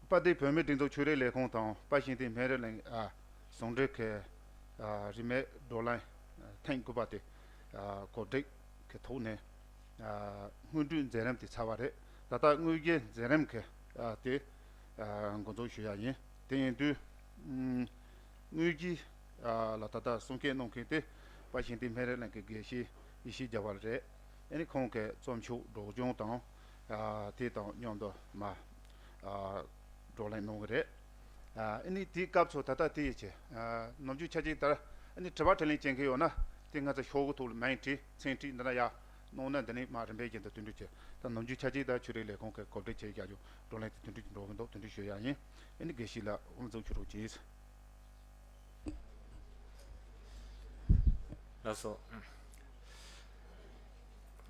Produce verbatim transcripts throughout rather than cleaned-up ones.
དཔལ་ལྡན་བོད་མིའི་སྒྲིག་འཛུགས་ཆོས་རིག་ལས་ཁུངས་དང་དཔལ་ཤིང་སྡེ་སྨན་རི་གླིང་ཨ་ཟུང་འབྲེལ་གྱི་ཨ་རིན་མེད་བགྲོ་གླེང་ཐེངས་དགུ་པ་དེ་ཨ་གོ་སྒྲིག་གི་ཐོག་ནས་ཨ་སྔོན་འགྲོའི་མཛད་རིམ་དེ་ཚར་བ་རེད། ད་ལྟ་དངོས་གཞིའི་མཛད་རིམ་གྱི་ཨ་དེ་ཨ་འགོ་འཛུགས་ཞུ་ཡ་ཡིན། དེ་ཡིན་དུས་ཨམ་དངོས་གཞི་ཨ་ལ་ད་ལྟ་གསུང་བཤད་གནང་མཁན་དེ་དཔལ་ཤིང་སྡེ་སྨན་རི་གླིང་གི་དགེ་བཤེས་ཡེ་ཤེས་རྒྱལ་བ་རེད། ཨ་ནི་ཁོང་གི་རྩོམ་ཤོག་སྒྲོག་སྦྱང་དང་ཨ་དེ་དང་མཉམ་དུ་མ་ཨ་བགྲོ་གླེང་གནང་གི་རེད། ཨ་ནི་དེའི་སྐབས་སུ་ད་ལྟ་དེ་ཡི་ཆེད་ཨ་ནམ་རྒྱུན་ཆ་གཅིག་ལྟར་ཨ་ནི་དྲི་བ་དྲིས་ལན་བྱེད་མཁན་ཡོད་ན་དེ་ང་ཚོ་ཤོག་གུ་ཐོག་ལ་མིང་བྲིས་མཚན་བྲིས་འདི་ན་ཡ་གནང་ན་འདི་ནས་མ་རིམ་པས་བཞིན་དུ་དོན་འགྲུབ་བྱེད། ད་ནམ་རྒྱུན་ཆ་གཅིག་ལྟར་ཆོས་རིག་ལས་ཁུངས་ཀྱི་གོ་སྒྲིག་བྱས་བཞག་རྒྱུ་བགྲོ་གླེང་དེ་དོན་འགྲུབ་འགྲོ་གི་འདུག་དོན་འགྲུབ་ཞུ་ཡ་ཡིན། ཨ་ནི་དགེ་བཤེས་ལགས་དབུ་འཛུགས་ཞུ་རོགས་གྱིས། ལགས་སོ།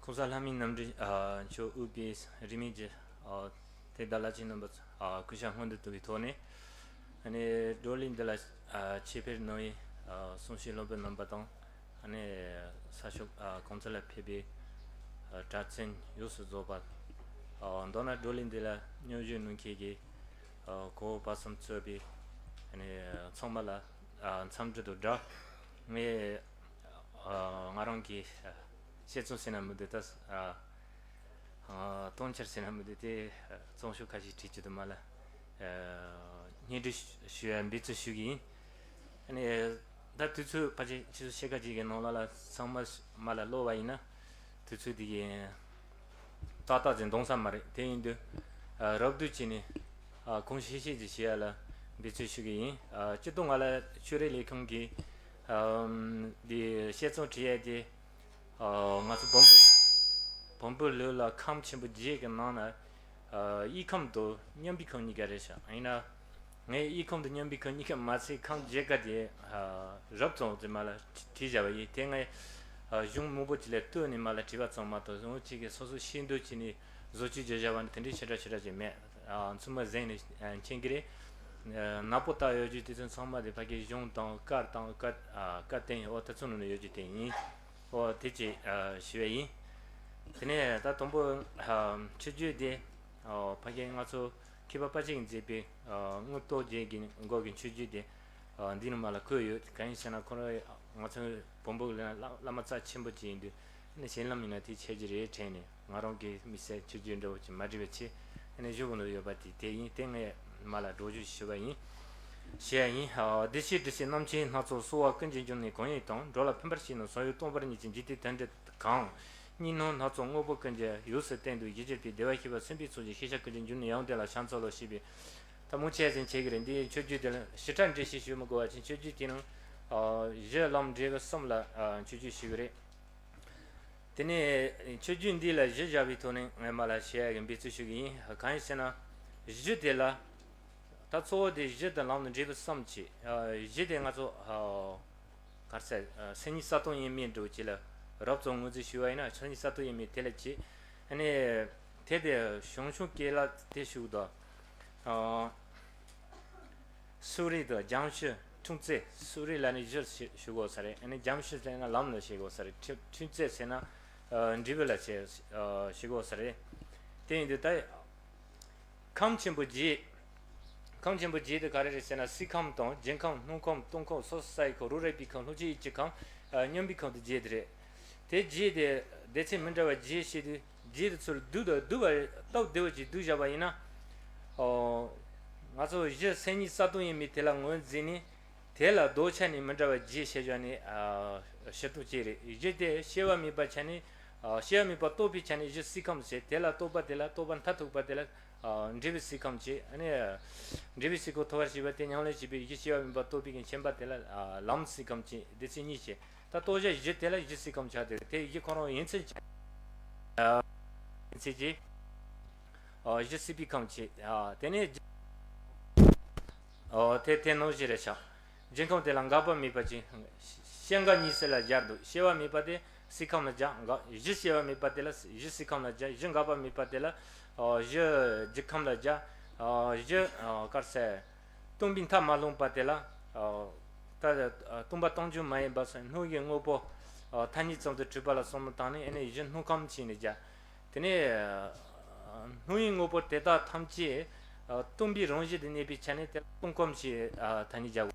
༸གོང་ས་ལྷ་མིའི་རྣམ་འདྲེན་ཨ་མཆོག་དབུས་པའི་རིས་མེད་ཀྱི་ཨ་དེ་དག་བླ་ཆེན་རྣམ་པ་ཨ་སྐུ་ཞབས་སྔོན་དུ་བཏུད་པའི་ཐོག་ནས་ཨ་ནི་བགྲོ་གླེང་འདི་ལ་ཨ་ཆེད་ཕེབས་གནང་བའི་ཨ་གསུང་བཤད་སློབ་དཔོན་རྣམ་པ་དང་ཨ་ནི་ས་ཕྱོགས་ཨ་གང་ས་ལ་ཕེབས་པའི་ཨ་གྲྭ་བཙུན་ཡོངས་སུ་རྫོགས་པ། ཨ་མདོར་ན་བགྲོ་གླེང་འདི་ལ་མཉམ་ཞུགས་གནང་མཁན་གྱི་ཨ་གོ་བོ་བར་གསུམ་གཙོས་པའི་ཨ་ནི་ཚང་མ་ལ་ཨ་འཚམས་འདྲི་དང་སྦྲགས་ངས་ཨ་ང་རང་གི་ཨ་དཔྱད་རྩོམ་ཟེར་ན་མི་འདུག་ད་ཨ་ཨ་སྟོང་འཆར་ཟེར་ན་མི་འདུག་དེ་ཨ་རྩོམ་ཤོག་ཁ་ཤས་བྲིས་ཀྱི་འདུག་མ་ལ་ཨ་སྙན་སྒྲོན་ཞུ་ཡ་འབད་བརྩོན་ཞུ་གི་ཡིན། ཨ་ནི་ད་དུས་ཚོད་ཕལ་ཆེར་ཆུ་ཚོད་ཕྱེད་ཀ་ཅིག་གི་ནང་ལ་ལ་ཚང་མ་མ་ལ་ཀློག་པ་ཡིན་ན་དུས་ཚོད་འདི་གི་ཏག་ཏག་ཅིག་འདང་ས་མ་རེད། དེ་ཡིན་དུས་ཨ་རོབ་བསྡུས་བྱས་ནས་ཨ་གང་ཤེས་ཤེས་ཅིག་བྱེད་ཡ་ལ་འབད་བརྩོན་ཞུ་གི་ཡིན། ཨ་སྤྱིར་བཏང་ང་ལ་ཆོས་རིག་ལས་ཁུངས་ཀྱི་ཨ་འདི་དཔྱད་རྩོམ་བྲིས་ཡ་དེ་ཨ་ང་ཚོ་བོན་པོ་བོན་པོའི་ལུགས་ལ་ཁམས་ཆེན་པོ་བརྒྱད་ཀྱི་ནང་ན་ཨ་དབྱེ་ཁམས་དང་མཉམ་པའི་ཁམས་གཉིས་ཀ་རེད་ཤག་ཡིན་ན། ངས་དབྱེ་ཁམས་དང་མཉམ་པའི་ཁམས་གཉིས་ཀ་མ་ཚད་ཁམས་བརྒྱད་ཀ་དེ་ཨ་རབ་བྱུང་ཙམ་མ་ལ་བྲིས་བཞག་པ་ཡིན། དེ་ངས་ཨ་གཞུང་མང་པོ་ཅིག་ལ་བཏོན་ནས་མ་ལ་བྲིས་པ་ཙམ་མ་གཏོགས་ཟུང་གཅིག་གིས་སོ་སོ་ཤེས་འདོད་བྱས་ནས་བཟོ་བཅོས་བྱས་བཞག་པ་ནི་དེ་འདྲའི་ཞེ་དྲག་ཞེ་དྲག་ཅིག་མེད། ཨ་ཚང་མ་གཟིགས་ནས་ཨ་མཁྱེན་གྱི་རེད། ཨ་ནག་པོ་བཏགས་ཡོད་རྒྱུ་དེ་ཚོ་ཚང་མ་དེ་ཕ་གིའི་གཞུང་དང་བཀའ་དང་བཀའ་ཨ་བཀའ་བསྟན་ཨོ་ད་ཚོ་ནང་ནས་ཡོད་རྒྱུ་དེ་ཡིན། ཨོ་དེ་ཅིག་ཨ་ཞུ་བ་ཡིན། དེ་ནས་ད་དང་པོ་ཨ་ཆོས་བརྒྱུད་དེ་ཨོ་ཕ་གི་ང་ཚོ་མཁས་པ་དཔལ་ཆེན་གྱིས་མཛད་པའི་ཨ་དངོས་རྟོགས་རྒྱན་གྱི་སྒོ་གི་ཆོས་བརྒྱུད་དེ་ཨ་འདི་ནི་མ་ལ་བཀོད་ཡོད། གང་ཡིན་ཟེར་ན་ཁོ་རང་ང་ཚོ་བོན་པོ་གི་བླ་བླ་མ་རྩ་ཆེན་པོ་ཅིག་ཡིན་དུས་ནི་གཞན་ལམ་ཡིན་ན་དེ་ཆད་ཀྱི་རེད་དྲན་ནས་ང་རང་གི་དམིགས་བསལ་ཆོས་བརྒྱུད་འདྲ་བོ་ཅིག་མ་འབྲི་བའི་ཆེད་ནི་བཞུགས་གོ་ནོ་ཡོད་པ་དེ་དེ་ཡིན། དེ་ངས་མ་ལ་སྒྲོག་བརྗོད་ཞུ་བ་ཡིན། ཞུ་ཡ་ཡིན། ཨ་བདེ་གཤེགས་འབྲི་ཤེས་རྣམ་མཁྱེན་སྣ་ཚོགས་གསོལ་བ་ཀུན་གྱི་འབྱུང་གནས་གང་ཡིན་དང་། འགྲོ་ལ་ཕན་པར་བྱེད་ནི་བསམ་ཡས་སྟོང་པ་ཉིད་ཀྱི་འཇིག་རྟེན་དོན་འདི་གང་། གཉིས་སྣང་སྣ་ཚོགས་དངོས་པོ་ཀུན་གྱི་ཡུལ་སུ་བསྟན་འདུག་གཞི་གྱུར་པའི་བདེ་བར་གཤེགས་པ་སེམས་དཔའི་ཚོགས་ཀྱི་ཤེས་བྱ་ཀུན་གྱི་འབྱུང་གནས་ཡང་དེ་ལ་ཕྱག་འཚལ་ལོ་ཞེས་པའི། ད་མུ་ཆེ་ཟིན་བྱེད་ཀྱི་རེད། འདི་ཆོས་བརྒྱུད་དེ་ལ་ཞིབ་ཕྲ་འགྲེལ་བཤད་ཞུ་མི་དགོས་པ་ཅིག་ཆོས་བརྒྱུད་དེ་ནང་གཞི་ལམ་འབྲས་བུ་གསུམ་ལ་ཆོས་བརྒྱུད་ཞུ་གི་རེད། དེ་ནས་ཆོས་བརྒྱུད་འདི་ལ་གཞི་བཞག་པའི་ཐོག་ནས་ངས་མ་ལ་བཤད་ཡ་གི་འབད་བརྩོན་ཞུ་གི་ཡིན། གང་ཡིན་ཟེར་ན་གཞི་དེ་ལ་ད་གཙོ་བོ་དེ་གཞི་དང་ལམ་ནི་འབྲས་བུ་གསུམ་བྱས། གཞི་དེ་ང་ཚོ་གར་ས་སེམས་ཉིད་གསལ་སྟོང་དབྱེར་མེད་འདྲ་བོ་ཅིག་ལ་རབ་ཙམ་ངོས་འཛིན་ཞུས་པ་ཡིན་ན་སེམས་ཉིད་གསལ་སྟོང་དབྱེར་མེད་དེ་ལ་བྱེད། ཨ་ནི་དེ་དེ་བྱང་ཆུབ་ཀྱི་ལ་དེ་ཞུགས་དང་། སུ་རི་དང་རྒྱང་ཤུལ་ཁྲུང་ཙེ། སུ་རི་ལ་ནི་གཞིར་ཞུ་དགོས་ས་རེད། ཨ་ནི་རྒྱང་ཤུལ་ཟེར་ན་ལམ་ལ་བྱེད་དགོས་ས་རེད། ཁྲུང་ཁྲུང་ཙེ་ཟེར་ན་འབྲས་བུ་ལ་བྱེད་བྱེད་དགོས་ས་རེད། དེ་ཡིན་དུས་ད། ཁམས་ཆེན་པོ་བརྒྱད། ཁམས་ཆེན་པོ་བརྒྱད་དེ་ག་རེ་རེད་ཟེར་ན་སྲིད་ཁམས་དང་རྒྱལ་ཁམས་སྣུམ་ཁམས་སྟོང་ཁམས་སོ་སོ་ས་ཡི་ཁམས་རོ་རེག་པའི་ཁམས་ལྷུན་གྱིས་དབྱིབས་ཀྱི་ཁམས་མཉམ་པའི་ཁམས་དེ་བརྒྱད་དེ་རེད། དེ་བརྒྱད་དེ་སྡེ་ཚན་མི་འདྲ་བ་བརྒྱད་བཤད་དུས་བརྒྱད་དེ་ཚུར་བསྡུས་དང་བསྡུས་པ་སྟབས་བདེ་བོ་ཅིག་བསྡུས་བཞག་པ་ཡིན་ན། ང་ཚོ་གཞི་སེམས་ཉིད་གསལ་སྟོང་དབྱེར་མེད་དེ་ལ་ངོས་འཛིན་ནས། དེ་ལ་ལྡོག་ཆ་ནས་མི་འདྲ་བ་བརྒྱད་བཤད་བཞག་ནས་ཨ་ཕྱིར་གཏུག་བྱས་རེད། གཞི་དེ་སྐྱེ་བ་མེད་པ་ཆ་ནས་ཨ་སྐྱེ་བ་མེད་པ་རྟོགས་པའི་ཆ་ནས་གཞི་སྲིད་ཁམས་བྱས། དེ་ལ་རྟོགས་པ་དེ་ལ་རྟོགས་པ་མཐར་ཐུག་པ་དེ་ལ་ཨ་འབྲས་བུའི་སྲིད་ཁམས་བྱས། ཨ་ནི་འབྲས་བུའི་སྲིད་ཁམས་ཐོབ་པར་བྱེད་པ་དེ་ཉམས་ལེན་བྱེད་པའི་གཞི་སྐྱེ་བ་མེད་པ་རྟོགས་པའི་གི་མཁྱེན་པ་དེ་ལ་ཨ་ལམ་སྲིད་ཁམས་བྱས། སྡེ་ཚན་གཉིས་བྱས། ད་རྟོགས་བྱ་གཞི་དེ་ལ་གཞི་སྲིད་ཁམས་ཆགས་དེ་རེད། དེ་གཞི་ཁོ་རང་ཡིན་ཚུལ་བྱས། ཨ་ཡིན་ཚུལ་གྱིས་ཨ་གཞི་སྲིད་པའི་ཁམས་བྱས། ཨ་དེ་ནས། ཨོ་དེ་དེ་ནང་བཞིན་རེད་ཤག་རྒྱལ་ཁམས་དེ་ལ་འགག་པ་མེད་པ་ཅིག་སྐྱེ་འགག་གཉིས་སུ་ལ་སྦྱར་འདུག་སྐྱེ་བ་མེད་པ་དེ་སྲིད་ཁམས་ལ་སྦྱར། འགག་གཞི་སྐྱེ་བ་མེད་པ་དེ་ལ་གཞི་སྲིད་ཁམས་ལ་སྦྱར། གཞི་འགག་པ་མེད་པ་དེ་ལ་ཨོ་གཞི་རྒྱལ་ཁམས་ལ་སྦྱར། ཨོ་གཞི་ཨོ་གར་ཟེར། སྟོང་པའི་མཐའ་མ་ལྷུང་པ་དེ་ལ་ཨོ་ད་སྟོང་པ་སྟོང་རྒྱུ་མ་ཡིན་པ་སོགས་སྣང་བའི་དངོས་པོ་ཨོ་ཐ་སྙད་ཙམ་དུ་གྲུབ་པ་ལ་བསམ་བློ་བཏང་ནས་ཨ་ནི་གཞི་སྣང་ཁམས་ཕྱིན་ནས་སྦྱར། དེ་ནས་སྣང་བའི་དངོས་པོ་དེ་དག་ཐམས་ཅད་ སྟོན་པའི་རང་བཞིན་དུ་གནས་པའི་ཆ་ནས་དེ་ལ་སྟོན་ཁམས་ཞེས་ཐ་སྙད་བྱ་དགོས།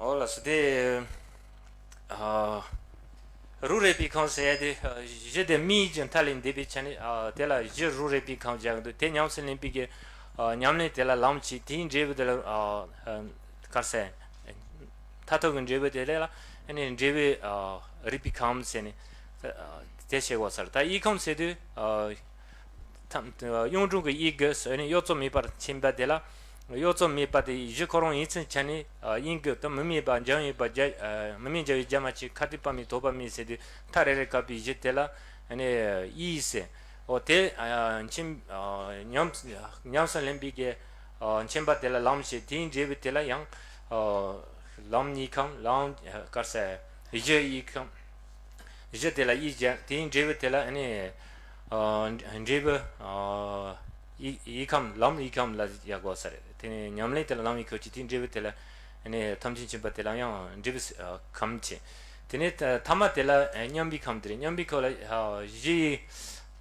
ཨོ་ལགས་སོ། དེ་ཨ་རུ་རེག་པའི་ཁམས་ཟེར་ཡ་དེ་གཞི་དེ་མིག་གི་མཐའ་ལས་འདས་པའི་ཆ་ནས་ཨ་དེ་ལ་གཞི་རུ་རེག་པའི་ཁམས་བྱ་གི་འདུག་དེ་ཉམས་སུ་ལེན་པའི་གི་ཨ་ཉམས་ལེན་དེ་ལ་ལམ་བྱེད། དེའི་འབྲས་བུ་དེ་ལ་ཨ་ག་རེ་ཟེར། མཐར་ཐུག་གི་འབྲས་བུ་དེ་ལ་ཨ་ནི་འབྲས་བུ་ཨ་རེག་པའི་ཁམས་ཟེར་ནས་ཨ་དེ་བྱེད་དགོས་ས་རེད། ད་དབྱིབས་ཁམས་ཟེར་དུས་ཨ་ཐམ་གཡུང་དྲུང་གི་དབྱིབས་དགུ་ཟེར་ནས་གཡོ་རྩུབ་མེད་པར་ཕྱིན་པ་དེ་ལ། གཡོ་རྩུབ་མེད་པ་དེ་གཞི་ཁོ་རང་ཡིན་ཚུལ་ཆ་ནས་ཨ་དབྱིབས་དགུ་དང་མུ་མེད་པ་འཇམ་ཡོད་པ་རྒྱ་ཨ་མུ་མེད་འཇམ་ཡོད་རྒྱ་མ་ཆེ་ཁ་ཐུག་པ་མེད་དོག་པ་མེད་ཟེར་དུས་མཐའ་རེ་རེ་བཀག་པའི་གཞི་དེ་ལ་ཨ་ནི་དབྱིབས་ཟེར། འོ་དེ་ཨ་མཁྱེན་ཨ་ཉམས་ཉམས་སུ་ལེན་པའི་གི་ཨ་མཁྱེན་པ་དེ་ལ་ལམ་བྱེད། དེའི་འབྲས་བུ་དེ་ལ་ཡང་ཨ་ལམ་གཉིས་ཁམས། ལམ་ག་རེ་ཟེར། གཞི་དབྱིབས་ཁམས། གཞི་དེ་ལ་དབྱིབས་བྱ། དེའི་འབྲས་བུ་དེ་ལ་ཨ་ནི་ཨ་འབྲས་བུ་ཨ་དབྱིབས་དབྱིབས་ཁམས། ལམ་དབྱིབས་ཁམས་ལ་ཡ་གོ་ས་རེད། དེ་ནས་ཉམས་ལེན་དེ་ལ་ལམ་དབྱིབས་ཁམས་བྱེད། དེའི་འབྲས་བུ་དེ་ལ་ཨ་ནི་ཐམས་ཅད་མཁྱེན་པ་དེ་ལ་ཡང་འབྲས་བུ་ཨ་ཁམས་བྱེད། དེ་ནས་ཐ་མ་དེ་ལ་ཨ་མཉམ་པའི་ཁམས་དེ་རེད། མཉམ་པའི་ཁམས་ལ་ཨ་གཞི་ཡི་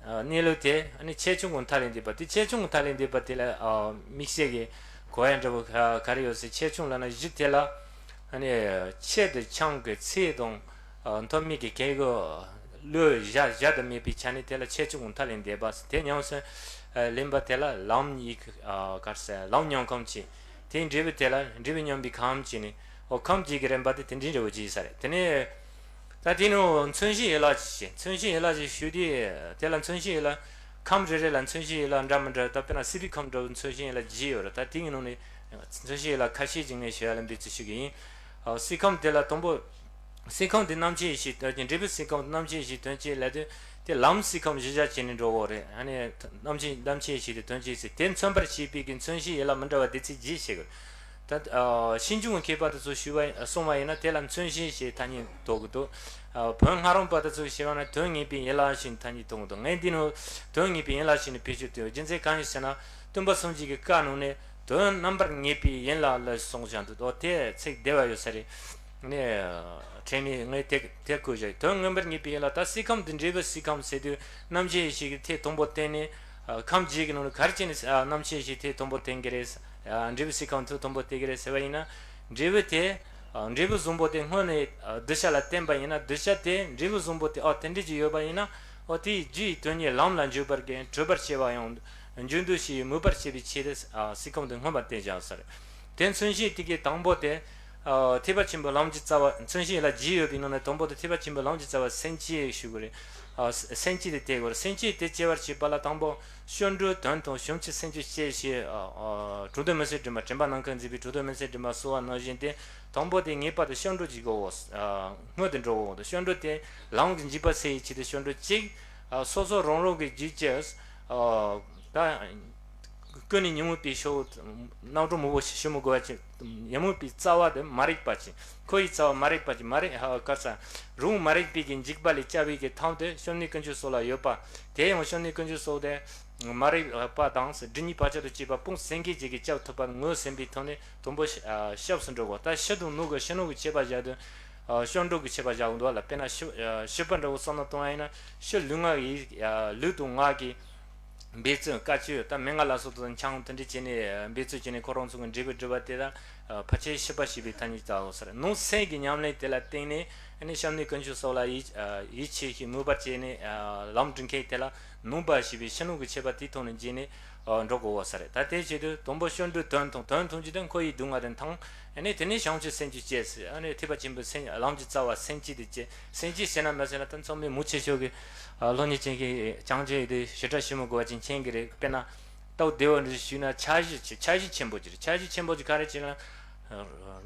ཨ་གནས་ལུགས་དེ་ཨ་ནི་ཆེ་ཆུང་གི་མཐའ་ལས་འདས་པ། དེ་ཆེ་ཆུང་གི་མཐའ་ལས་འདས་པ་དེ་ལ་ཨ་དམིགས་བསལ་གྱི་གོ་ཡ་འདྲ་བོ་ག་ག་རེ་ཡོད་ཟེར། ཆེ་ཆུང་ལབ་ན་གཞི་དེ་ལ་ཨ་ནི་ཆེ་དང་ཆུང་གི་ཚད་དང་ཨ་མཐོ་དམན་གྱི་ཁྱད་གོ་ལོས་བཞག་བཞག་ཏུ་མེད་པའི་ཆ་ནས་དེ་ལ་ཆེ་ཆུང་གི་མཐའ་ལས་འདས་པ་ཟེར། དེ་ཉམས་སུ་ཨ་ལེན་པ་དེ་ལ་ལམ་གཉིས་ཨ་ག་རེ་ཟེར། ལམ་མཉམ་ཁམས་བྱེད། དེའི་འབྲས་བུ་དེ་ལ་འབྲས་བུ་མཉམ་པའི་ཁམས་བྱས་ནས། འོ་ཁམས་བརྒྱད་ཀྱི་རིམ་པ་དེ་དེ་འདྲའི་འདྲ་བོ་ཅིག་ཡིན་ས་རེད། དེ་ནས་ད་དེ་ནས་མཚོན་བྱེད་ཡན་ལག་ཅིག་བྱེད། མཚོན་བྱེད་ཡན་ལག་ཅིག་ཞུ་དུས་དེ་ལ་མཚོན་བྱེད་ཡན་ལག་ཁམས་རེ་རེ་ལ་མཚོན་བྱེད་ཡན་ལག་འདྲ་མི་འདྲ། ད་དཔེར་ན་སྲིད་པའི་ཁམས་འདྲ་བོ་མཚོན་བྱེད་ཡན་ལག་བཞི་ཡོད་རེད། ད་དེའི་ནང་ནས་མཚོན་བྱེད་ཡན་ལག་ཁ་ཤས་ཅིག་ངས་ཞུ་ཡ་ལ་འབད་བརྩོན་ཞུ་གི་ཡིན། ཨ་སྲིད་ཁམས་དེ་ལ་དང་པོ། སྲིད་ཁམས་དེ་རྣམ་མཁྱེན་ཡེ་ཤེས་དོན་གཅིག་འབྲས་བུ་སྲིད་ཁམས་དེ་རྣམ་མཁྱེན་ཡེ་ཤེས་དོན་གཅིག་ལབ་དུས་དེ་ལམ་སྲིད་ཁམས་གཞི་བཞག་བྱས་ནས་འགྲོ་དགོས་རེད། ཨ་ནི་རྣམ་མཁྱེན་རྣམ་མཁྱེན་ཡེ་ཤེས་དེ་དོན་གཅིག་ཟེར། དེ་མཚོན་པར་བྱེད་པའི་གི་མཚོན་བྱེད་ཡན་ལག་མི་འདྲ་བ་སྡེ་ཚན་བརྒྱད་བཤད་དགོས། ད་ཨ་ཕྱིས་འབྱུང་མཁས་པ་དེ་ཚོ་ཞུས་པ་གསུངས་པ་ཡིན་ན་དེ་ལ་མཚོན་བྱེད་ཞེས་ཐ་སྙད་འདོགས་ཀྱི་འདུག་ཨ་བོན་སྔ་རོལ་པ་དེ་ཚོ་ཞུས་པ་ན་དོན་ངེས་པའི་ཡན་ལག་ཞེས་ཐ་སྙད་འདོགས་ཀྱི་འདུག་ངས་འདི་ནི་དོན་ངེས་པའི་ཡན་ལག་ཞེས་ནས་བེད་སྤྱོད་བཏང་ཡོད། རྒྱུ་མཚན་གང་ཡིན་ཟེར་ན་སྟོན་པ་སངས་རྒྱས་ཀྱི་བཀའ་ནང་ནས་དོན་རྣམ་པར་ངེས་པའི་ཡན་ལག་ལ་གསུངས་བཞག་འདུག་འོ་དེ་ཚིག་བདེ་བ་ཡོད་ས་རེད། ནས་ཕྲན་ནས་ངས་དེ་དེ་བཀོད་བཞག་དོན་མངོན་པར་ངེས་པའི་ཡན་ལག་ད་སྲིད་ཁམས་འདི་འབྲས་བུ་སྲིད་ཁམས་ཟེར་དུས་རྣམ་མཁྱེན་ཡེ་ཤེས་ཀྱི་ཐད་དང་པོ་བསྟན་ནས། ཨ་ཁམས་བརྒྱད་ཀྱི་ནང་ནས་ག་རེ་བྱས་ནས་ཨ་རྣམ་མཁྱེན་ཡེ་ཤེས་ཐད་དང་པོ་བསྟན་གྱི་རེད། ཨ་འབྲས་བུ་སྲིད་ཁམས་ཐད་དང་པོ་བསྟན་གྱི་རེད་ཟེར་བ་ཡིན་ན། འབྲས་བུ་དེ་ཨ་འབྲས་བུ་བཟང་པོ་དེ་སྔོན་ནས་ཨ་གདུལ་བྱ་ལ་བསྟན་པ་ཡིན་ན། གདུལ་བྱ་དེ་འབྲས་བུ་བཟང་པོ་དེ་ཨ་དེ་འདྲ་ཅིག་ཡོད་པ་ཡིན་ན། ཨོ་དེའི་རྒྱུ་ཡི་དོན་གཉེར་ལམ་ལ་འཇུག་པར་གྱུར་གྲུབ་པར་བྱེད་པ་ཡང་འཇུག་འདོད་ཞེས་མོས་པར་བྱེད་པའི་ཆེད་དུ་ཨ་སྲིད་ཁམས་དེ་མངོན་པར་བསྟན་བཞག་ས་རེད། དེ་མཚོན་བྱེད་དེ་གའི་དང་པོ་དེ། ཨ་ཐེག་པ་ཆེན་པོའི་ལམ་གྱི་རྩ་བ། མཚོན་བྱེད་ལ་བརྒྱད་ཡོད་པའི་ནང་ནས་དང་པོ་དེ་ཐེག་པ་ཆེན་པོའི་ལམ་གྱི་རྩ་བ་སེམས་བསྐྱེད་ཞུ་དགོས་རེད། ཨ་སེམས་བསྐྱེད་དེ་དེ་དགོས་རེད། སེམས་བསྐྱེད་དེ་སྐྱེ་བར་བྱེད་པ་ལ་དང་པོ་སྐྱབས་འགྲོའི་དོན་དང་བྱང་ཆུབ་སེམས་ཀྱི་བསྐྱེད་ཞེས་ཨ་ཨ་གྲུབ་དོན་མུན་སེལ་དྲི་མ། དྲན་པ་ནམ་མཁའ་མཛེས་པའི་གྲུབ་དོན་མུན་སེལ་དྲི་མ་གསུངས་པ་ནང་བཞིན་ཏེ། དང་པོ་དེ་ངེས་པར་དུ་སྐྱབས་འགྲོ་ཅིག་དགོས། ཨ་སྔོན་དུ་འགྲོ་དགོས། སྐྱབས་འགྲོ་དེ་ལམ་གྱི་འཇུག་པ་འཚོལ་བའི་ཆེད་དུ་སྐྱབས་འགྲོ་གཅིག་ཨ་སོ་སོ་རང་རང་གི་རྒྱུད་ཀྱི་ཨ་ད། ཀུན་ནས་ཉོན་མོངས་པའི་ཕྱོགས་རྣམ་གྲངས་མང་པོ་ཞིག་ཞུ་མི་དགོས་པ་ཅིག་ཉོན་མོངས་པའི་རྩ་བ་དེ་མ་རིག་པ་ཅིག་ཁོ་ཡི་རྩ་བ་མ་རིག་པ་ཅིག་མ་རིག་ཧ་ག་ས་རང་མ་རིག་པའི་གི་འཇིགས་པ་ལས་སྐྱོབ་པའི་གི་ཐབས་དེ་སྐྱབས་གནས་དཀོན་མཆོག་གསུམ་ལ་ཡོད་པ། དེ་ཡང་སྐྱབས་གནས་དཀོན་མཆོག་གསུམ་དེ་མ་རིག་པ་དང་སྒྲིབ་གཉིས་བག་ཆགས་དང་བཅས་པ་སྤོང་སེམས་བསྐྱེད་ཅིག་གིས་སྐྱོབ་ཐུབ་པར་ངོས་ཟིན་པའི་ཐོག་ནས་དང་པོ་སྐྱབས་སུ་འགྲོ་དགོས། ད་ཕྱི་དང་ནང་གི་ཕྱི་ནང་གི་ཁྱད་པར་བཞག་དུས། སྐྱབས་འགྲོ་གི་ཁྱད་པར་བཞག་འདུག་ལ། དཔེར་ན་ཕྱི་ཕྱི་པ་འདྲ་བོ་བསམ་བློ་གཏོང་བ་ཡིན་ན་ཕྱི་ལུས་ངག་ཡིད་ལུས་དང་ངག་གི་འབད་བརྩོན་དཀའ་སྤྱད་ད་མན་ངག་ལ་སོགས་དང་འཆང་དེ་འདྲ་བྱས་ནས་འབད་བརྩོན་བྱས་ནས་ཁོ་རང་ཚོ་གི་འབྲས་བུ་སྒྲུབ་པ་དེ་ལ་ཕལ་ཆེར་ཕྱི་པ་ཞེས་པའི་ཐ་སྙད་བཏགས་ཡོད་ས་རེད། ནང་སེམས་ཀྱི་ཉམས་ལེན་དེ་ལ་བརྟེན་ནས་ནི་སྐྱབས་གནས་དཀོན་མཆོག་གསུམ་ལ་ཡིད་ཡིད་ཆེས་ཤིང་མོས་པ་བྱས་ནས་ལམ་སྒྲུབ་མཁན་དེ་ལ་ནང་པ་ཞེས་པའི་ཕྱི་ནང་གི་ཁྱད་པར་དེའི་ཐོག་ནས་འབྱེད་ནས་འགྲོ་དགོས་ས་རེད། ད་དེའི་ཆེད་དུ་དང་པོ་སྐྱབས་འགྲོའི་དོན་དང་དོན་མཐོང་རྒྱུ་དེ་འཁོར་བའི་སྡུག་བསྔལ་དེ་མཐོང་། ཨ་ནི་དེ་ནས་བྱང་ཆུབ་སེམས་ཀྱི་སྐྱེ་ཟེར། ཨ་ནི་ཐེག་པ་ཆེན་པོའི་སེམས་ལམ་གྱི་རྩ་བ་སེམས་བསྐྱེད་དེ་སྐྱེ། སེམས་བསྐྱེད་ཟེར་ན་མ་ཟེར་ན་ད་ཚང་མས་མང་ཆེ་ཤོས་ཀྱི་ཨ་སློབ་གཉེར་ཅན་གྱི་སྦྱང་བྱ་ཡོད་དུས་ཞིབ་ཕྲ་ཞུ་མི་དགོས་པ་ཅིག་མཁྱེན་གྱི་རེད། དཔེར་ན་སྟབས་བདེ་བ་འདྲ་ཞུས་ན་འཆར་གཞི་ཆེ་འཆར་གཞི་ཆེན་པོ་ཅིག་རེད། འཆར་གཞི་ཆེན་པོ་ཅིག་ག་རེ་བྱས་ན་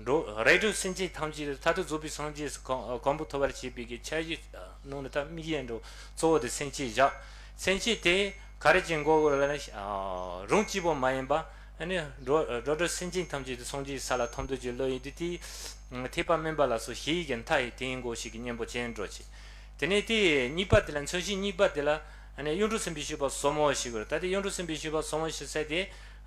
འགྲོ་རིགས་དྲུག་སེམས་ཅན་ཐམས་ཅད་མཐར་ཐུག་རྫོགས་པའི་སངས་རྒྱས་སུ་གོ་གོ་འཕང་ཐོབ་པར་བྱེད་པའི་གི་འཆར་གཞི་ནང་ནས་ད་དམིགས་ཡུལ་འགྲོ་གཙོ་བོ་དེ་སེམས་བསྐྱེད་བཞག་སེམས་བསྐྱེད་དེ་ག་རེ་བྱེད་དགོས་ལ་ནི། ཨ་རང་གཅིག་པོ་མ་ཡིན་པ། ཨ་ནི་འགྲོ་འགྲོ་འགྲོ་སེམས་ཅན་ཐམས་ཅད་དུ་སངས་རྒྱས་ས་ལ་ཐོབ་འདོད་ཀྱི་བློ་ཡིན་དུས་དེའི་ཐེག་པ་དམན་པ་ལ་སོགས་ཞི་བའི་གི་མཐའ་ཡི་དེ་ཡིན་དགོས་ཤིག་གི་གཉེན་པོ་ཅན་འགྲོ་ཆེ། དེ་ནས་དེ་གཉིས་པ་དེ་ལ་མཚོན་བྱེད་གཉིས་པ་དེ་ལ། ཨ་ནི་གཡུང་དྲུང་སེམས་དཔའི་སྤྱོད་པ་ཟབ་མོ་ཞིག་དགོས། ད་དེ་གཡུང་དྲུང་སེམས་དཔའི་སྤྱོད་པ་ཟབ་མོ་ཞིག་ཟེར་དེ།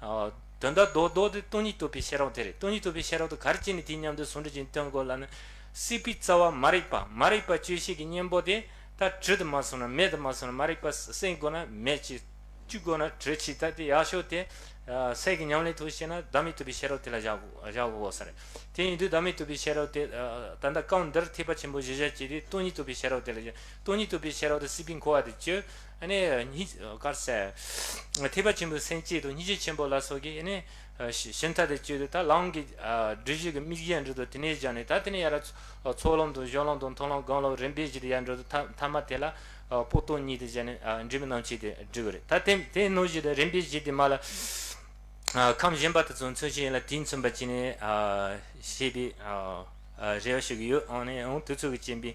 ཨ་དོན་དག་རྡོག་རྡོག་དེ་སྟོང་ཉིད་རྟོགས་པའི་ཤེས་རབ་དེ་རེད། སྟོང་ཉིད་རྟོགས་པའི་ཤེས་རབ་དེ་ག་རེ་བྱས་ནས་དེའི་མཉམ་དུ་ཟུང་འབྲེལ་གྱིས་སྟོན་དགོས་ལབ་ན། སྲིད་པའི་རྩ་བ་མ་རིག་པ། མ་རིག་པ་གཅོད་བྱེད་ཀྱི་གཉེན་པོ་དེ། ད་དྲི་དུ་མ་སོང་ན་མེད་དུ་མ་སོང་ན། མ་རིག་པ་སེལ་དགོས་ན་མེད་ཅིག་གཅོད་དགོས་ན་དྲི་ཅིག་ད་དེ་ཡག་ཤོས་དེ། ཨ་སེམས་ཀྱི་ཉམས་ལེན་ཐོག་བཤད་ན་བདག་མེད་རྟོགས་པའི་ཤེས་རབ་དེ་ལ་བཞག་དགོས་བཞག་དགོས་ས་རེད། དེ་ཡིན་དུས་བདག་མེད་རྟོགས་པའི་ཤེས་རབ་དེ། ཨ་ད་ལྟ་སྐབས་འདིར་ཐེག་པ་ཆེན་པོ་གཞི་བཞག་བྱས་དུས་སྟོང་ཉིད་རྟོགས་པའི་ཤེས་རབ་དེ་ལ་བཞག་སྟོང་ཉིད་རྟོགས་པའི་ཤེས་རབ་དེ་སྲིད་པའི་འཁོར་བ་དེ་གཅོད། ཨ་ནི་གཉིས་གར་ཟེར། ཐེག་པ་ཆེན་པོའི་སེམས་བསྐྱེད་དང་སྙིང་རྗེ་ཆེན་པོ་ལ་སོགས་ཀྱིས་ཨ་ནི། ཨ་ཞི་ཞི་མཐའ་དེ་གཅོད་དུས་ད་ལམ་གྱི་ཨ་སྒྲིབ་གཞི་གི་དམིགས་གཞི་ཡང་འགྲོ་དུས་དེ་ནས་བཞག་ནས། ད་དེ་ནས་ཡར་ཚོགས་ལམ་དང་སྦྱོར་ལམ་དང་མཐོང་ལམ་སྒོམ་ལམ་རིམ་པས་བཞི་དེ་ཡར་འགྲོ་དུས་ཐ་ཐ་མ་དེ་ལ་ཨ་སྤངས་རྟོགས་གཉིས་དེ་བཞག་ནས་ཨ་འབྲས་བུ་རྣམ་བཅད་དེ་སྒྲུབ་པ་རེད། ད་དེ་དེ་ནང་བཞིན་དུ་རིམ་པས་བཞི་དེ་མ་ལ་ཨ་ཁམས་གཞན་པ་དེ་ཚོ་མཚོན་བྱེད་ཡིན་ལ་དེས་མཚོན་པ་བྱས་ནས་ཨ་བཤད་པའི་ཨ་ཨ་རེ་བ་ཞུ་གི་ཡོད། ཨང་ནས་ཨང་དུས་ཚོད་ཀྱི་རྐྱེན་པས་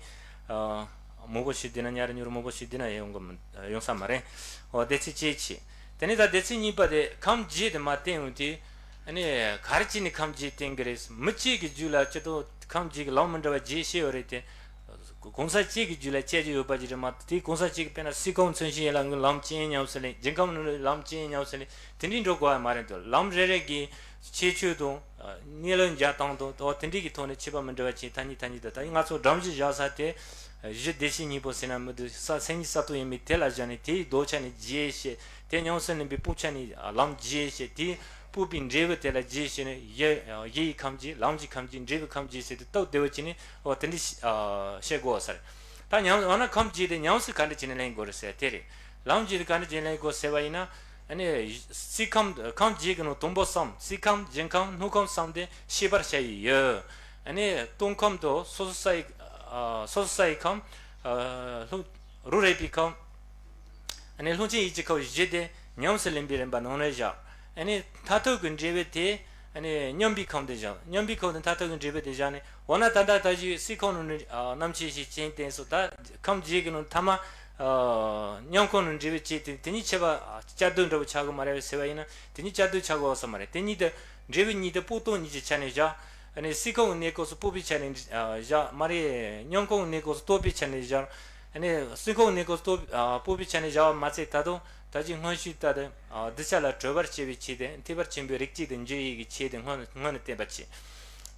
ཨ་མང་པོ་ཞིག་བསྡད་ན་ཉར་ཉུར་མང་པོ་ཞིག་བསྡད་ན་ཡོང་གི་མི་ཡོང་ས་མ་རེད། འོ་སྡེ་ཚན་གཅིག་བྱས། དེ་ནས་ད་སྡེ་ཚན་གཉིས་པ་དེ་ཁམས་བརྒྱད་དེ་མར་བསྟན་ཡོང་དུས། ཨ་ནི་ག་རེ་བྱས་ནས་ཁམས་བརྒྱད་བསྟན་གི་རེད། མི་གཅིག་གི་རྒྱུད་ལ་སྤྱིར་བཏང་ཁམས་བརྒྱད་ཀྱི་ལམ་མི་འདྲ་བ་བརྒྱད་བཤད་ཡོད་རེད་དེ། གང་ཟག་གཅིག་གི་རྒྱུད་ལ་སྤྱད་རྒྱུ་ཡོད་པ་ཅིག་རེད་མ་གཏོགས། དེ་གང་ཟག་གཅིག་གི་དཔེར་ན་སྲིད་ཁམས་མཚོན་བྱེད་ཡིན་ལ་ངས་ལམ་ཅན་ཉམས་སུ་ལེན། འབྱིན་ཁམས་ནི་ལམ་ཅན་ཉམས་སུ་ལེན། དེ་འདྲའི་འགྲོ་དགོས་པ་མ་རེད་དོ། ལམ་རེ་རེ་གི་ཁྱད་ཆོས་དང་། ཨ་གནས་ལུགས་འཇལ་སྟངས་དང་། དེ་འདྲའི་གི་ཐོག་ནས་ཁྱད་པར་མི་འདྲ་བ་ཅིག་ཐ་སྙད་ཐ་སྙད་དུ། ད་ང་ཚོ་སྒྲོམ་གཞི་བཞག་ས་དེ་གཞི་བདེ་གཤེགས་སྙིང་པོ་ཟེར་ན་མི་འདུག་ས། སེམས་ཉིད་གསལ་སྟོང་ཡིན་པས་དེ་ལ་བཞག་ནས་དེའི་ལྡོག་ཆ་ནས་བརྒྱད་བཤད། དེ་ཉམས་སུ་ལེན་པའི་སྤོང་ཆ་ནས་ལམ་བརྒྱད་བཤད། དེའི་སྤོང་པའི་འབྲས་བུ་དེ་ལ་བརྒྱད་བཤད་ནས་གཞི་གཞི་ཡི་ཁམས་བརྒྱད། ལམ་གྱི་ཁམས་བརྒྱད། འབྲས་བུའི་ཁམས་བརྒྱད་ཟེར་ཏེ་སྟབས་བདེ་བོ་བྱས་ནས། འོ་དེ་འདྲ་བཤད་དགོས་ས་རེད། ད་ཉམས་འོ་ན་ཁམས་བརྒྱད་དེ་ཉམས་སུ་ག་འདྲ་བྱས་ནས་ལེན་དགོས་རེད་ཟེར་དེ་རེད། ལམ་བརྒྱད་དེ་ག་འདྲ་བྱས་ནས་ལེན་དགོས་ཟེར་བ་ཡིན་ན། ཨ་ནི་སྲིད་ཁམས་ཁམས་བརྒྱད་ཀྱི་ནང་དང་པོ་གསུམ། སྲིད་ཁམས་འབྱིན་ཁམས་སྣོད་ཁམས་གསུམ་དེ་ཤེས་པར་བྱ་ཡི་ཡུལ། ཨ་ནི་སྟོང་ཁམས་དང་སོ་སོ་ས་ཡི་ཨ་སོ་སོ་ས་ཡི་ཁམས། ཨ་ལྷུང་རང་རིག་པའི་ཁམས། ཨ་ནི་ལྷུང་བྱེད་ཡིད་ཀྱི་ཁམས་བཞི་དེ་ཉམས་སུ་ལེན་པའི་རིམ་པ་ནང་ནས་བཞག་ཨ་ནི་མཐར་ཐུག་གི་འབྲས་བུ་དེ། ཨ་ནི་མཉམ་པའི་ཁམས་དེ་བཞག་མཉམ་པའི་ཁམས་དེ་མཐར་ཐུག་གི་འབྲས་བུ་དེ་བཞག་ནས། འོ་ན་ད་ལྟ་ད་གཞི་སྲིད་ཁམས་ནང་ནས་ཨ་རྣམ་མཁྱེན་ཞིག་ཅན་བསྟན་སོང་། ད་ཁམས་བརྒྱད་ཀྱི་ནང་ཐ་མ། ཨ་མཉམ་ཁམས་ནང་འབྲས་བུ་སྐྱེས་ཏེ་དེ་གཉིས་ཁྱད་པར་ཨ་བསྐྱར་ཟློས་འདྲ་བོ་ཆགས་ཀྱི་མ་རེད་ཟེར་བ་ཡིན་ན། དེ་གཉིས་བསྐྱར་ཟློས་ཆགས་ཀྱི་ཡོད་ས་མ་རེད། དེ་གཉིས་དེ་འབྲས་བུ་གཉིས་དེ་སྤངས་རྟོགས་གཉིས་ཀྱི་ཆ་ནས་བཞག་ཨ་ནི་སྲིད་ཁམས་ཀྱི་གནས་སྐབས་སུ་སྤོང་པའི་ཆ་ནས་ཨ་བཞག་མ་རེད། མཉམ་ཁམས་ཀྱི་གནས་སྐབས་སུ་རྟོགས་པའི་ཆ་ནས་བཞག་ཨ་ནི་སྲིད་ཁམས་ཀྱི་གནས་སྐབས་སུ་རྟོགས་ཨ་སྤོང་པའི་ཆ་ནས་བཞག་པ་མ་ཚད། ད་དུང་ད་ཅི་སྔོན་ཞུས་ལྟར་དུ་ཨ་གདུལ་བྱ་ལ་གྲོལ་བར་བྱེད་པའི་ཆེད་དུ་ཐེག་པ་ཆེན་པོའི་རིགས་གཅིག་ཏུ་འགྱུར་ཡས་ཀྱི་ཆེད་དུ་སྔོན་སྔོན་ནས་བསྟན་པར་བྱེད།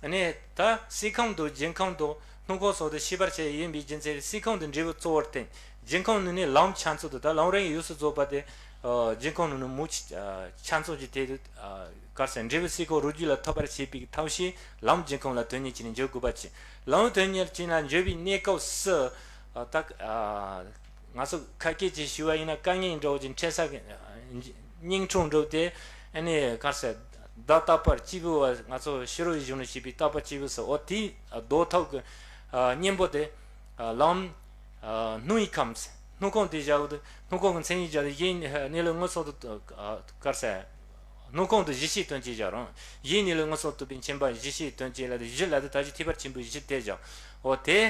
ཨ་ནི་ད་སྲིད་ཁམས་དང་འབྱིན་ཁམས་དང་སྣོད་ཁམས་སོགས་དེ་ཤེས་པར་བྱ་ཡི་ཡིན་པའི་རྒྱུ་མཚན་གྱིས་སྲིད་ཁམས་དེ་འབྲས་བུ་གཙོ་བོར་བསྟན། འབྱིན་ཁམས་ནི་ནི་ལམ་ཆ་མཚོན་དུ། ད་ལམ་རིམ་ཡོངས་སུ་རྫོགས་པ་དེ་ཨ་འབྱིན་ཁམས་ནི་ནི་མུ་ཆ་ཨ་ཆ་མཚོན་གྱི་དེ་དུ་ཨ་གར་ཟེར་འབྲས་བུ་སྲིད་ཁམས་རང་རྒྱུད་ལ་ཐོབ་པར་བྱེད་པའི་ཐབས་ཤེས་ལམ་འབྱིན་ཁམས་ལ་དོན་གཉེར་བྱས་ནས་འཇུག་དགོས་པ་བྱས། ལམ་དོན་གཉེར་བྱས་ན་འཇུག་པའི་གནས་སྐབས་སུ་ཨ་ད་ཨ་ང་ཚོ་ཁ་སྐད་ཅིག་ཞུ་བ་ཡིན་ན། དཀའ་ངལ་འདྲ་བོ་ཅིག་འཕྲད་ས་གི་ཨ་སྙིང་ཁྲོང་འགྲོ་དེ། ཨ་ནི་གར་ཟེར་བདག་རྟག་པར་སྐྱེས་བུ་བ། ང་ཚོ་ཕྱི་རོལ་གཞུང་ནས་བཤད་པའི་རྟག་པ་སྐྱེས་བུ་ཟེར། འོ་དེའི་ཨ་ལྡོག་ཐབས་ཀྱི་ཨ་གཉེན་པོ་དེ་ཨ་ལམ་ཨ་སྣོད་ཡི་ཁམས། སྣོད་ཁམས་དེ་བཞག་པ་དེ། སྣོད་ཁམས་ཀྱི་མཚན་ཉིད་བཞག་སྟེ་གཞིའི་གནས་ལུགས་མངོན་སུམ་དུ་ཨ་གར་ཟེར་སྣོད་ཁམས་དེ་གཞི་ཤེས་དོན་བྱེད་བཞག་རང་། གཞིའི་གནས་ལུགས་མངོན་སུམ་རྟོགས་པའི་མཁྱེན་པ་གཞི་ཤེས་དོན་བྱེད་ལ་དེ་གཞི་ལ་དེ་ད་གཞི་ཐེག་པ་ཆེན་པོའི་གཞི་དེ་བཞག་འོ་དེ།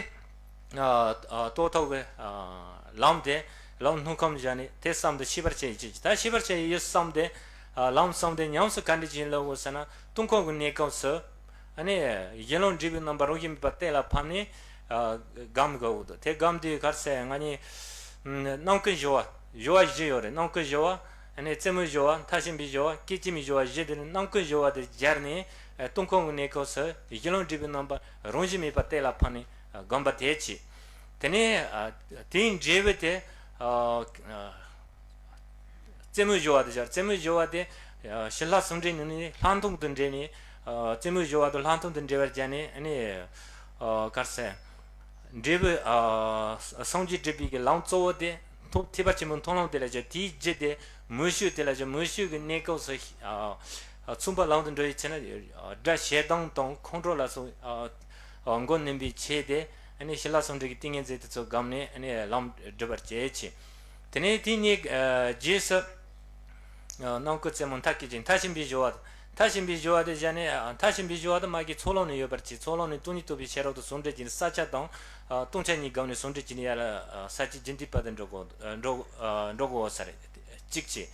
ཨ་ཨ་རྟོགས་ཐབས་ཀྱི་ཨ་ལམ་དེ། ལམ་སྣོད་ཁམས་བཞག་ནས་དེ་གསུམ་དེ་ཤེས་པར་བྱ་ཡི་ཡུལ། ད་ཤེས་པར་བྱ་ཡི་ཡུལ་གསུམ་དེ། ཨ་ལམ་གསུམ་དེ་ཉམས་སུ་ག་འདྲ་བྱས་ལེན་དགོས་ཟེར་ན། སྟོང་ཁམས་ཀྱི་གནས་སྐབས་སུ། ཨ་ནི་གཞི་ལམ་འབྲས་བུའི་རྣམ་པ་རང་བཞིན་མེད་པ་གཏན་ལ་ཕབ་ནས་ཨ་སྒོམ་དགོས་འདུག་དེ་སྒོམ་དུས་གར་ཟེར་ང་གཉིས་རྣམ་ཀུན་སྦྱོར་བ། སྦྱོར་བ་བཞི་ཡོད་རེད། རྣམ་ཀུན་སྦྱོར་བ། ཨ་ནི་རྩེ་མོའི་སྦྱོར་བ། མཐར་ཕྱིན་པའི་སྦྱོར་བ། སྐད་ཅིག་མའི་སྦྱོར་བ་བཞི་དེ་ནི་རྣམ་ཀུན་སྦྱོར་བ་དེ་སྦྱར་ནས། ཨ་སྟོང་ཁམས་ཀྱི་གནས་སྐབས་སུ་གཞི་ལམ་འབྲས་བུའི་རྣམ་པ་རང་བཞིན་མེད་པ་གཏན་ལ་ཕབ་ནས་ཨ་སྒོམ་པ་དེ་བྱེད། དེ་ནས་ཨ་དེའི་འབྲས་བུ་དེ་ཨ་ཨ་རྩེ་མོའི་སྦྱོར་བ་དེ་སྦྱར། རྩེ་མོའི་སྦྱོར་བ་དེ་ཨ་ཕྱི་ལྷག་ཟུང་འབྲེལ་ནི་ནི་ལྷག་མཐོང་དུ་འབྲེལ་ནས། ཨ་རྩེ་མོའི་སྦྱོར་བ་དེ་ལྷག་མཐོང་དུ་འབྲེལ་བར་སྦྱར་ནས། ཨ་ནི་ཨ་གར་ཟེར་འབྲས་བུ་ཨ་སངས་རྒྱས་སྒྲུབ་པའི་གི་ལམ་གཙོ་བོ་དེ་ཐོབ། ཐེག་པ་ཆེན་པོའི་མཐོང་ལམ་དེ་ལ་བྱ། དེའི་རྒྱུ་དེ་མོས་སྤྱོད་དེ་ལ་བྱ། མོས་སྤྱོད་ཀྱི་གནས་སྐབས་སུ་ཨ་ཨ་མཚུངས་པ་ལམ་དུ་འགྲོ་བའི་ཚེ་ན། ཨ་དགྲ་ཞེ་སྡང་དང་ཁོང་ཁྲོ་ལ་སོགས་ཨ་ཨ་མགོ་གནོན་པའི་ཆེད་དེ། ཨ་ནི་ཕྱི་ལྷག་ཟུང་འབྲེལ་གྱི་ཏིང་ངེ་འཛིན་དེ་ཚོ་སྒོམ་ནས་ཨ་ནི་ལམ་སྒྲུབ་པར་བྱེད་ཅེས། དེ་ནས་དེའི་གནས་ཨ་རྗེས་སུ་ཨ་རྣམ་ཀུན་རྩེ་མོ་མཐའ་སྐྱེལ་ཅིང་མཐར་ཕྱིན་པའི་སྦྱོར་བ། མཐར་ཕྱིན་པའི་སྦྱོར་བ་དེ་བཞག་ནས། ཨ། མཐར་ཕྱིན་པའི་སྦྱོར་བ་དེ་མ་གི་ཚོགས་ལམ་ནས་ཡོད་པར་བྱས། ཚོགས་ལམ་ནས་སྟོང་ཉིད་རྟོགས་པའི་ཤེས་རབ་ཏུ་ཟུང་འབྲེལ་གྱིས་ནི། ས་ཆ་དང་། ཨ། ལྟུང་བྱ་གཉིས་བསྒོམས་ནས་ཟུང་འབྲེལ་གྱིས་ནི། ཡར། ཨ། ས་བཅུའི་རྒྱུན་མཐའི་བར་དུ་འགྲོ་དགོས། ཨ། འགྲོ། ཨ། འགྲོ་དགོས་ས་རེད། གཅིག་བྱས།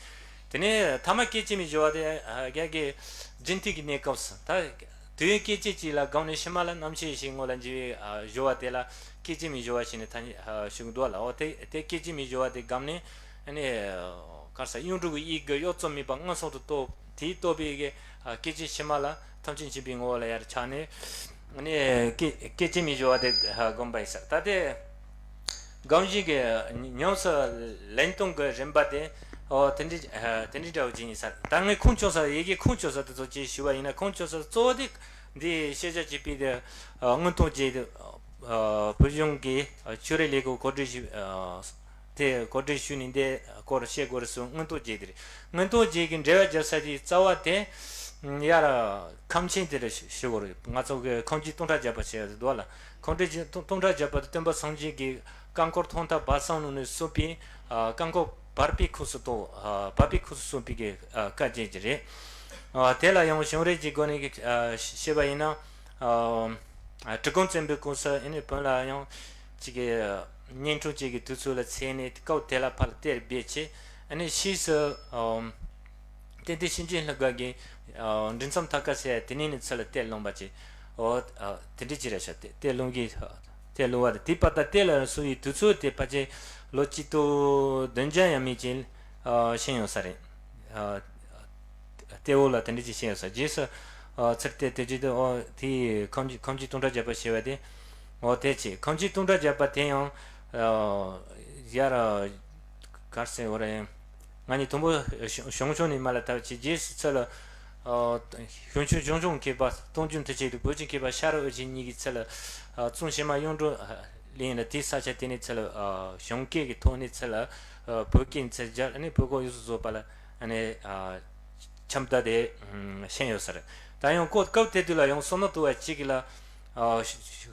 དེ་ནས་ཐ་མ་སྐད་ཅིག་མའི་སྦྱོར་བ་དེ། ཨ། རྒྱ་གི་རྒྱུན་མཐའི་གི་གནས་སྐབས་སུ། ད་དུས་ཡུན་སྐད་ཅིག་གཅིག་ལ་བསྒོམས་ནས་ཕྱི་མ་ལ་རྣམ་ཤེས་ཤིག་ངོ་ལ་འཇུག་པའི། ཨ། སྦྱོར་བ་དེ་ལ་སྐད་ཅིག་མའི་སྦྱོར་བ་ཞེས་ནས་ཐ་སྙད། ཨ། ཞུ་གི་འདུག་ལ། འོ་དེ། དེ་སྐད་ཅིག་མའི་སྦྱོར་བ་དེ་བསྒོམས་ནས། ཨ་ནི། ག་རེ་ཟེར། གཡུང་དྲུང་གི་ཡི་གེ་གཡོ་རྩོལ་མེད་པར་མངོན་སུམ་དུ་རྟོགས། དེས་རྟོགས་པའི་གི། ཨ། སྐད་ཅིག་ཕྱི་མ་ལ་ཐམས་ཅད་མཁྱེན་པའི་ངོ་བོ་ལ་ཡར་ཆགས་ནས། ཨ་ནི་སྐད། སྐད་ཅིག་མའི་སྦྱོར་བ་དེ། ཨ། བསྒོམ་པ་ཡིན་ས་རེད། ད་དེ་བསྒོམ་བྱེད་ཀྱི་ཉམས་སུ་ལེན་སྟངས་ཀྱི་རིམ་པ་དེ། ཨོ། དེ་འདྲ། ཨ། དེ་འདྲ་འདྲ་བོ་ཅིག་ཡིན་ས་རེད། ད་ངས་ཁུངས་བཅོལ་ས། ཡི་གེ་ཁུངས་བཅོལ་ས་དེ་ཚོ་ཅིག་ཞུ་བ་ཡིན་ན། ཁུངས་བཅོལ་ས་གཙོ་བོ་དེ་འདི་ཤེས་བྱ་སྤྱི་དཔེ་དེ། ཨ། མངོན་རྟོགས་རྒྱན། ཨ། བོད་གཞུང་གི། ཨ། ཆོས་རིག་ལས་ཁུངས་གོ་སྒྲིག་ཞུ། ཨ། དེ་གོ་སྒྲིག་ཞུས་ནས་འདི་སྐོར་བཤད་དགོས་རེད་གསུངས། མངོན་རྟོགས་རྒྱན་དེ་རེད། མངོན་རྟོགས་རྒྱན་གྱི་འགྲེལ་བ་རྒྱག་ས་དེའི་རྩ་བ་དེ། ཡར་ཁམས་ཆེན་དེ་རེད་ཞུ་དགོས་རེད། ང་ཚོ་གི་ཁམས་ཆེན་སྟོང་ཕྲག་བརྒྱ་པ་ཟེར་ཡ་དེ་འདུག་ལ། ཁམས་ཆེན་སྟོང་ཕྲག་བརྒྱ་པ་དེ་སྟོན་པ་སངས་རྒྱས་ཀྱིས་བཀའ་འཁོར་ཐོག་མཐའ་བར་གསུམ་ནང་ནས་གསུངས་པའི། ཨ། བཀའ་འཁོར་བར་པའི་ཁུངས་སུ་རྟོགས། ཨ། བར་པའི་ཁུངས་སུ་གསུངས་པའི་གི། ཨ། བཀའ་རྒྱན་ཅིག་རེད། ཨ། དེ་ལ་ཡང་བྱུང་རིམ་གྱི་སྒོ་ནས། ཨ། བཤད་པ་ཡིན་ན། ཨ། ཨ། གྲི་གུམ་བཙན་པོའི་སྐབས་སུ། ཨ་ནི་བོན་ལ་ཡང་ཅིག་གི་བསྙེན་སྒྲུབ་ཅིག་གི་དུས་ཚོད་ལ་བརྩིས་ནས་སྐབས་དེ་ལ་ཕར་གཏེར་སྦས་བྱས། ཨ་ནི་ཕྱིས་སུ། ཨ། ཏན་ཏན་ཤེར་ཕྱིན་ལྷུན་གྲུབ་ཀྱིས། ཨ། འབྲིང་ཚང་ཐར་ཀ་ཟེར་དེ་ནས་ནི་ཚུར་ལ་གཏེར་བླངས་པ་བྱས། འོ། ཨ། དེ་འདྲ་ཅིག་རེད་ཤག། གཏེར། གཏེར་བླངས་ཀྱི། གཏེར་བླངས་པ་དེ། དེ་པར་ད་གཏེར་ལ་གསོལ་བའི་དུས་ཚོད་དེ་ཕལ་ཆེར་ལོ་གཅིག་སྟོང་བདུན་བརྒྱ་ཡས་མས་ཅིག། ཨ། ཕྱིན་ཡོད་ས་རེད། ཨ། གཏེར་འོག་ལ་དེ་འདྲ་ཅིག་ཕྱིན་ཡོད་ས། རྗེས་སུ། ཨ། ཚུར་གཏེར་དེ་བྱས་དུས། ཨོ། དེའི་ཁམས་ཆེན། ཁམས་ཆེན་སྟོང་ཕྲག་བརྒྱ་པ་ཞེས་པ་དེ། ཨོ། དེ་བྱས། ཁམས་ཆེན་སྟོང་ཕྲག་བརྒྱ་པ་དེ་ཡང་། ཨ། ཡར། ག་རེ་ཟེར་དགོས་རེད། ང་གཉིས་དང་པོ་ཞང་། ཞང་ཞུང་ནས་མར་ལ་བཏབ་བྱས། རྗེས་སུ་ཚུར་ལ། ཨ། ཞང་ཞུང་། ཞང་ཞུང་མཁས་པ་སྟོང་རྒྱུན་མཐུ་ཆེན་དང་བོད་ཀྱི་མཁས་པ་ཤ་རུ་ཨོ་རྒྱན་གཉིས་ཀྱིས་ཚུར་ལ། ཨ། གཙང་བྱེ་མ་གཡུང་དྲུང་གླིང་ལ། དེའི་ས་ཆ་དེ་ནས་ཚུར་ལ། ཨ། ཞང་སྐད་ཀྱི་ཐོག་ནས་ཚུར་ལ། ཨ། བོད་སྐད་ཚུར་སྦྱར། ཨ་ནི་བོད་སྐད་ཡུགས་སུ་བཟོས་པ་ལ། ཨ་ནི། ཨ། ཁྱབ་བརྡལ་དེ་ཕྱིན་ཡོད་ས་རེད། ད་ཡང་སྐབས། སྐབས་དེ་དུས་ལ་ཡང་བསམ་མནོ་བཏང་བ་གཅིག་གིས་ལ། ཨ།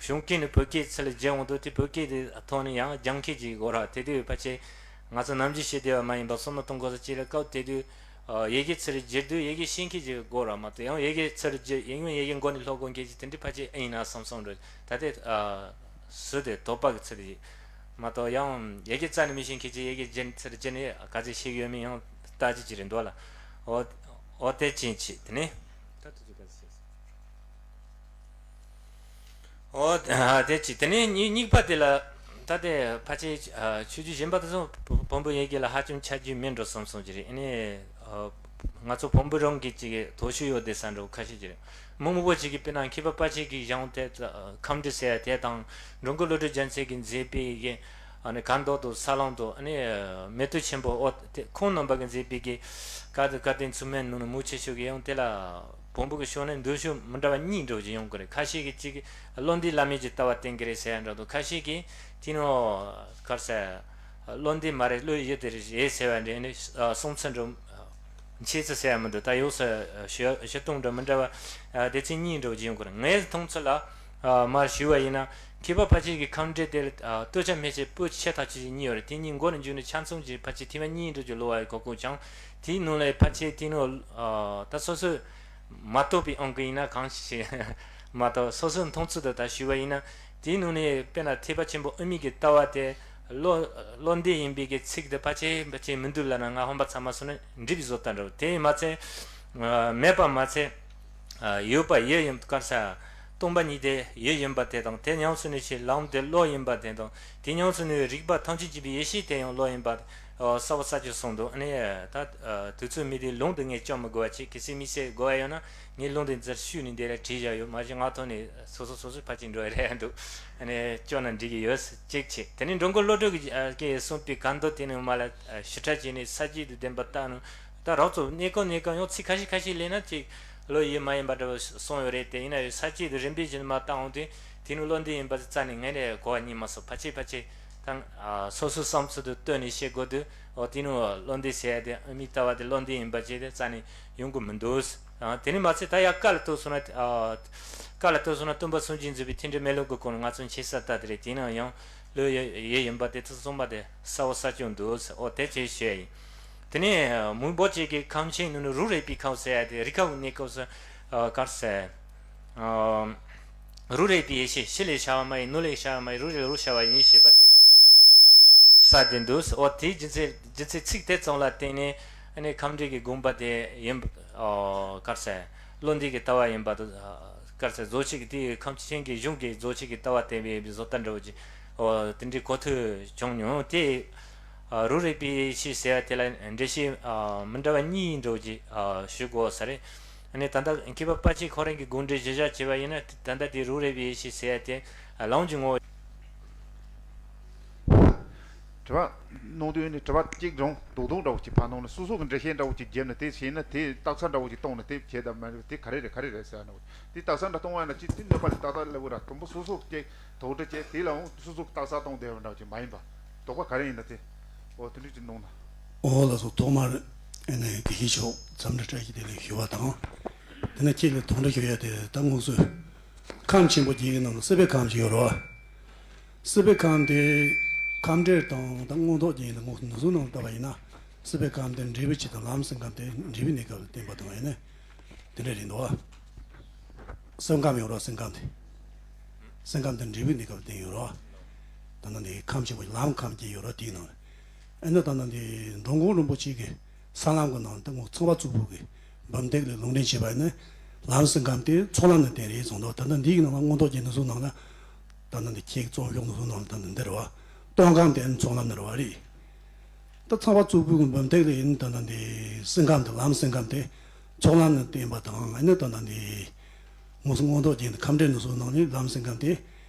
ཞང་སྐད་ནས་བོད་སྐད་ཚུར་ལ་བསྒྱུར་འོང་དུས། དེ་བོད་སྐད་དེ་ཐོག་ནས་ཡང་སྦྱང་མཁན་ཅིག་དགོས་ར། དེ་དུས་ཕལ་ཆེར་ང་ཚོ་ནམ་རྒྱུན་བཤད་བསྡད་པ་མ་ཡིན་པ་བསམ་མནོ་གཏོང་དགོས་ས་ཅིག་ལ། སྐབས་དེ་དུས། ཨ། ཡི་གེ་ཚུར་བསྒྱུར་དུས་ཡི་གེ་ཤེས་མཁན་ཅིག་དགོས་ར་མ་གཏོགས། ཡང་ཡི་གེ་ཚུར་བསྒྱུར། ཡིན་ཡང་ཡི་གེ་མགོ་ནས་ཀློག་དགོས་མཁན་ཅིག་དེ་འདྲ་ཕལ་ཆེར་ཨེ་ཡིན་ན་བསམ་བསམ་འགྲོ། ད་དེ། ཨ། སུ་དེ་དོགས་པ་གི་ཚུལ་དེ་མ་གཏོགས། ཡང་ཡི་གེ་རྩ་ནས་མི་ཤེས་མཁན་ཅིག་ཡི་གེ་བསྒྱུར། ཚུར་བསྒྱུར་ནས་ག་ཚོད་ཤེས་ཀྱི་ཡོད་མེད་ཡང་ལྟ་རྒྱུ་ཅིག་རེད་འདུག་ལ། འོ། འོ། དེ་ཅན་ཅིག། དེ་ནས། ད་དུས་ཚོད་ག་ཚོད་ཤེས་སོང་། འོ། ཨ། དེ་ཅིག། དེ་ནས་གཉིས། གཉིས་པ་དེ་ལ། ད་དེ་ཕལ་ཆེར། ཨ། ཆོས་བརྒྱུད་གཞན་པ་དེ་ཚོ་བོན། བོན་པོའི་ཡི་གེ་ལ་ཧ་ཅང་ཆ་རྒྱུས་མེད་འགྲོ་བསམ་བསམ་ཅིག་རེད། ཨ་ནི། ཨ། ང་ཚོ་བོན་པོ་རང་གི་ཅིག་དོགས་གཞི་ཡོད་བསྡད་ས་འདྲ་བོ་ཁ་ཤས་ཅིག་རེད། མི་མང་པོ་ཅིག་གིས། དཔེར་ན་མཁས་པ་དཔལ་ཆེན་གྱི་གཞུང་དེ། ཨ། ཁམས་འགྲེལ་ཟེར་ཡ་དེ་དང་། འགྲོ་མགོན་བློ་གྲོས་རྒྱལ་མཚན་གྱིས་མཛད་པའི་ཡི་གེ། ཨ་ནི་གར་མདོ་དང་ས་ལམ་དང་། ཨ་ནི། ཨ། མེ་ཏོག་ཆེན་པོ། འོ། དེ་ཁོང་རྣམ་པ་གིས་མཛད་པའི་གི་བཀའ་བསྡུ། བཀའ་བསྟན་མཚུངས་མེད་ནང་ནས་མང་ཆེ་ཤོས་ཀྱིས་ཡང་དེ་ལ་བོན་པོ་གི་ཕྱོགས་ནས་འདོད་ཕྱོགས་མི་འདྲ་བ་གཉིས་འདྲ་བོ་ཅིག་ཡོང་གི་རེད། ཁ་ཤས་ཀྱིས་གཅིག་བློ་འདས་བླ་མེད་ཀྱི་ལྟ་བ་བསྟན་གྱི་རེད་ཟེར་ཡ་འདྲ་འདུག། ཁ་ཤས་ཀྱིས་དེ་ནི། ག་རེ་ཟེར། བློ་འདས་མ་རེད། བློའི་ཡུལ་དེ་རེད་ཟེར་བ་འདྲ། ཨ་ནི། ཨ། གསུང་ཚུལ་འདྲ་བོ། འཆད་ཚུལ་ཟེར་ཡ་མི་འདུག། ད་ཡོངས་སུ་ཞུ་ཞུ་སྟངས་འདྲ་མི་འདྲ་བ། ཨ། སྡེ་ཚན་གཉིས་འདྲ་བོ་ཅིག་ཡོང་གི་རེད། ངའི་མཐོང་ཚུལ་ལ། ཨ། མར་ཞུས་པ་ཡིན་ན། མཁས་པ་དཔལ་ཆེན་གྱི་ཁམས་འགྲེལ་དེ་ལ། ཨ། སྟོད་ཆ་སྨད་ཆ་པོད་ཆེ་ཐག་ཆོད་ཅིག་གཉིས་ཡོད་རེད། དེ་གཉིས་མགོ་ནས་མཇུག་ནས་ཆ་ཚང་ཅིག་ཕལ་ཆེར་ཐེངས་མ་གཉིས་འདྲ་ཅིག་ཀློག་པ་གོ་གོ་ཅང་། དེའི་ནང་ལ་ཕལ་ཆེར་དེ་ནང་། ཨ། ད་སོ་སོས་མ་རྟོགས་པའི་དབང་གིས་ཡིན་ན་གང་ཞིག་མ་གཏོགས། སོ་སོའི་མཐོང་ཚུལ་དུ་ད་ཞུས་པ་ཡིན་ན། དེའི་ནང་ནས་དཔེར་ན་ཐེག་པ་ཆེན་པོ་དབུ་མའི་གི་ལྟ་བ་དེ། བློ། བློ་འདས་ཡིན་པའི་གི་ཚིག་དེ་ཕལ་ཆེར་ཕལ་ཆེར་མི་འདུག་ལབ་ན། ང་ཧམ་པ་ཚ་མ་སོང་ན་འགྲིག་པའི་བཟོ་ལྟ་འདྲ་བོ། དེ་མ་ཚད། ཨ། མེད་པ་མ་ཚད། ཨ། ཡོད་པ་ཡུལ་ཡིན། ག་རེ་ཟེར། སྟོང་པ་ཉིད་དེ་ཡུལ་ཡིན་པ་དེ་དང་། དེ་ཉམས་སུ་ལེན་བྱེད་ལམ་དེ་བློ་ཡིན་པ་དེ་དང་། དེ་ཉམས་སུ་ལེན་པའི་རིག་པ་ཐམས་ཅད་མཁྱེན་པའི་ཡེ་ཤེས་དེ་ཡང་བློ་ཡིན་པ། ཨོ། གསལ་པོ་གསལ་རྐྱང་གསུངས་འདུག། ཨ་ནི་ད། ཨ། དུས་ཚོད་མེད་དུས་ལུང་དེ་ངས་སྐྱོན་མི་དགོས་པ་བྱས། གལ་སྲིད་དམིགས་བསལ་དགོས་པ་ཡོད་ན། ངས་ལུང་དེ་འདིར་བཤུས་ནས་འདི་ལ་བྲིས་བཞག་ཡོད། མ་གཞི་ང་ཐོག་ནས་སོ་སོ་སོ་སོས་ཕལ་ཆེར་འགྲོ་ཡ་རེད་འདུག། ཨ་ནི་སྐྱོན་ན་འགྲིག་གི་ཡོད། གཅིག་བྱས། དེ་ནས་འགྲོ་མགོན་བློ་གྲོས་ཀྱིས། ཨ། ཀྱིས་གསུངས་པའི་གར་མདོ་དེ་ནས་མར་ལ། ཨ། ཞིབ་ཕྲ་བྱས་ནས་ས་བཅད་དང་ལྡན་པ་བལྟས་ན། ད་རང་ཚོ་གནས་སྐབས་གནས་སྐབས་ཡང་ཚིག་ཁ་ཤས་ཁ་ཤས་ལེན་ན་ཅིག་བློའི་ཡུལ་མ་ཡིན་པ་འདྲ་བོ་གསུངས་ཡོད་རེད་དེ། ཡིན་ན་ཡང་ས་བཅད་དེ་རིམ་པས་བཞིན་མར་བལྟས་འོང་དུས། དེ་ནི་བློ་འདས་ཡིན་པ་དེ་རྩ་ནས་ངས་ནས་གོ་བ་རྙེད་མ་སོང་། ཕལ་ཆེར་ཕལ་ཆེར་ད། ཨ། སོ་སོའི་བསམ་ཚུལ་དེ་བཏོན་ནས་བཤད་དགོས་དུས། འོ། དེ་ནི་བློ་འདས་ཟེར་ཡ་དེ། དབུ་མའི་ལྟ་བ་དེ་བློ་འདས་ཡིན་པ་བྱས་ཏེ་རྩ་ནས་ཡོང་གི་མི་འདུག། ཨ། དེ་ནི་མ་ཚད་ད་ཡར་བཀའ་ལ་ལྟོས་སོང་ན། ཨ། བཀའ་ལ་ལྟོས་སོང་ན་སྟོན་པ་སངས་རྒྱས་མཛད་པའི་ཐེག་འགྲེལ་མེ་ལོང་གི་སྐོར་ནས་ང་ཚོས་མཁྱེན་གསལ་ལྟར་དེ་རེད། དེ་ནའང་ཡང་བློའི་ཡུལ་ཡིན་པ་དེ་ཚོ་གསུངས་པ་དེ་གསལ་པོ་གསལ་རྐྱང་འདུག། འོ། དེ་བྱས་བཤད་ཡིན། དེ་ནས་མུན་པ་ཅན་གྱི་ཁམས་ཆེན་ནང་ནས་རུ་རེག་པའི་ཁམས་ཟེར་ཡ་དེ་རི་ཁ་གི་གནས་སྐབས་སུ་ག་རེ་ཟེར། རུ་རེག་པའི་ཡེ་ཤེས། ཕྱི་ལས་ཤར་བ་མ་ཡིན། ནང་ལས་ཤར་བ་མ་ཡིན། རུ་རེག་རུ་ཤར་བ་ཡིན་ཞེས་པ་དེ་ས་དེ་འདུག། འོ་དེའི་རྒྱུ་མཚན་རྒྱུ་མཚན་ཚིག་དེ་ཙམ་ལ་བརྟེན་ནས་ཨ་ནི་ཁམས་འདྲེས་ཀྱི་དགོངས་པ་དེ་ཡིན། ག་རེ་ཟེར། བློ་འདས་ཀྱི་ལྟ་བ་ཡིན་པ་དང་། ག་རེ་ཟེར། རྫོགས་ཆེན་གྱི་དེའི་ཁམས་ཆེན་གྱི་གཞུང་གི་རྫོགས་ཆེན་གྱི་ལྟ་བ་བསྟན་པའི་བཟོ་ལྟ་འདྲ་བོ་ཅིག། འོ་དེ་འདྲའི་གོ་ཐོས་བྱུང་མྱོང་། དེ་རུ་རེག་པའི་ཡེ་ཤེས་ཟེར་བ་དེ་ལ་འགྲེལ་བཤད་མི་འདྲ་བ་གཉིས་འདྲ་བོ་ཅིག་ཞུ་དགོས་ས་རེད། ཨ་ནི་ད་ལྟ་མཁས་པ་དཔལ་ཆེན་ཁོ་རང་གི་དགོངས་འགྲེལ་གཞི་བཞག་བྱས་པ་ཡིན་ན། ད་ལྟ་དེ་རུ་རེག་པའི་ཡེ་ཤེས་ཟེར་ཡ་དེ་ལམ་གྱི་ངོ་བོ། དྲི་བ་གནང་དུས་ནི་དྲི་བ་གཅིག་རང་རྡོག་རྡོག་འདྲ་བོ་ཅིག་ཕར་གནང་ནས། སོ་སོ་གི་འགྲེལ་བཤད་འདྲ་བོ་ཅིག་བརྒྱབ་ནས། དེ་བྱས་ན་དེ་རྟགས་གསལ་འདྲ་བོ་ཅིག་གཏོང་ནས་དེ་བྱས་དང་མ་རེད། དེ་ག་རེ་རེད་ག་རེ་རེད་ཟེར་ནས། དེ་རྟགས་གསལ་འདྲ་གཏོང་བ་ཡིན་ན་ཅི། དེ་གནོད་པ་དེ་ཏག་ཏག་སླེབས་གི་རེད། དང་པོ་སོ་སོ་གི་དོགས་འདྲི་བྱས། དེ་ལའང་སོ་སོ་གི་རྟགས་གསལ་གཏོང་བསྡད་པ་འདྲ་བོ་ཅིག་མ་ཡིན་པ། དོགས་པ་ག་རེ་ཡིན་ན་དེ། འོ་དེ་འདྲ་ཅིག་གནང་ན། འོ་ལགས་སོ། ཐོག་མར་ཨ་ནི་དགེ་བཤེས་མཆོག་འཚམས་འདྲི་བཀྲ་ཤིས་བདེ་ལེགས་ཞུ་བ་དང་། དེ་ནས་ཁྱེད་ལ་དོགས་འདྲི་ཞུ་ཡ་དེ། ད་དངོས་སུ་ཁམས་ཆེན་པོ་བརྒྱད་ཀྱི་ནང་ལ་སྲིད་པའི་ཁམས་ཅིག་ཡོད་རེད་བ། སྲིད་པའི་ཁམས་དེ་ཁམས་འབྲས་དང་ད་མངོན་རྟོགས་རྒྱན་དང་། དངོས་སུ་ནུས་སོ་ནང་ལ་བལྟས་པ་ཡིན་ན། སྲིད་པའི་ཁམས་དེ་འབྲས་བུའི་ཆོས་དང་། ལམ་སེམས་ཁམས་དེ་འབྲས་བུའི་གནས་སྐབས་ལ་བརྟེན་པ་དང་། ཡིན་ནའི་དེ་འདྲ་རེད་འདུག་བ། སེམས་ཁམས་ཡོད་རེད་བ། སེམས་ཁམས་དེ། སེམས་ཁམས་དེ་འབྲས་བུའི་གནས་སྐབས་ལ་བརྟེན་ཡོད་རེད་བ། ད་ནང་འདི་ཁམས་ཆེན་པོ་ལམ་ཁམས་བརྒྱད་ཡོད་རེད་བ། དེའི་ནང་ནས་ཨ་ནི་ད་ནང་འདི་འགྲོ་མགོན་རིན་པོ་ཆེ་གིས་ས་ལམ་གྱི་ནང་ད་ངོ་ཚངས་པ་བཙུགས་པོ་གི་འབུམ་ཐེག་ལས་ལུང་འདྲེན་བྱས་པ་ཡིན་ན། ལམ་སེམས་ཁམས་དེ་ཚོགས་ལམ་ནས་བསྟན་རེད་གསུངས་འདུག། ད་ལྟ་འདི་གི་ནང་ལ་མངོན་རྟོགས་རྒྱན་ནུས་སོ་ནང་ལ། ད་ལྟ་འདི་ཁྱེད་ཀྱི་རྩོམ་ཤོག་ནུས་སོ་ནང་ལ་ད་ལྟ་འདི་རེད་བ། སྟོན་ཁམས་དེ་ཚོགས་ལམ་ནས་རེད་བ། རེད། ད་ཚངས་པ་བཙུགས་པོ་གི་འབུམ་ཐེག་ལས་ཡིན། ད་ལྟ་འདི་སེམས་ཁམས་དེ། ལམ་སེམས་ཁམས་དེ་ཚོགས་ལམ་ནས་བསྟན་པ་དང་། ཨ་ནི་ད་ལྟ་འདི་དངོས་སུ་མངོན་རྟོགས་རྒྱན་དང་ཁམས་འབྲས་ནུས་སོ་ནང་ནས་ལམ་སེམས་ཁམས་དེ་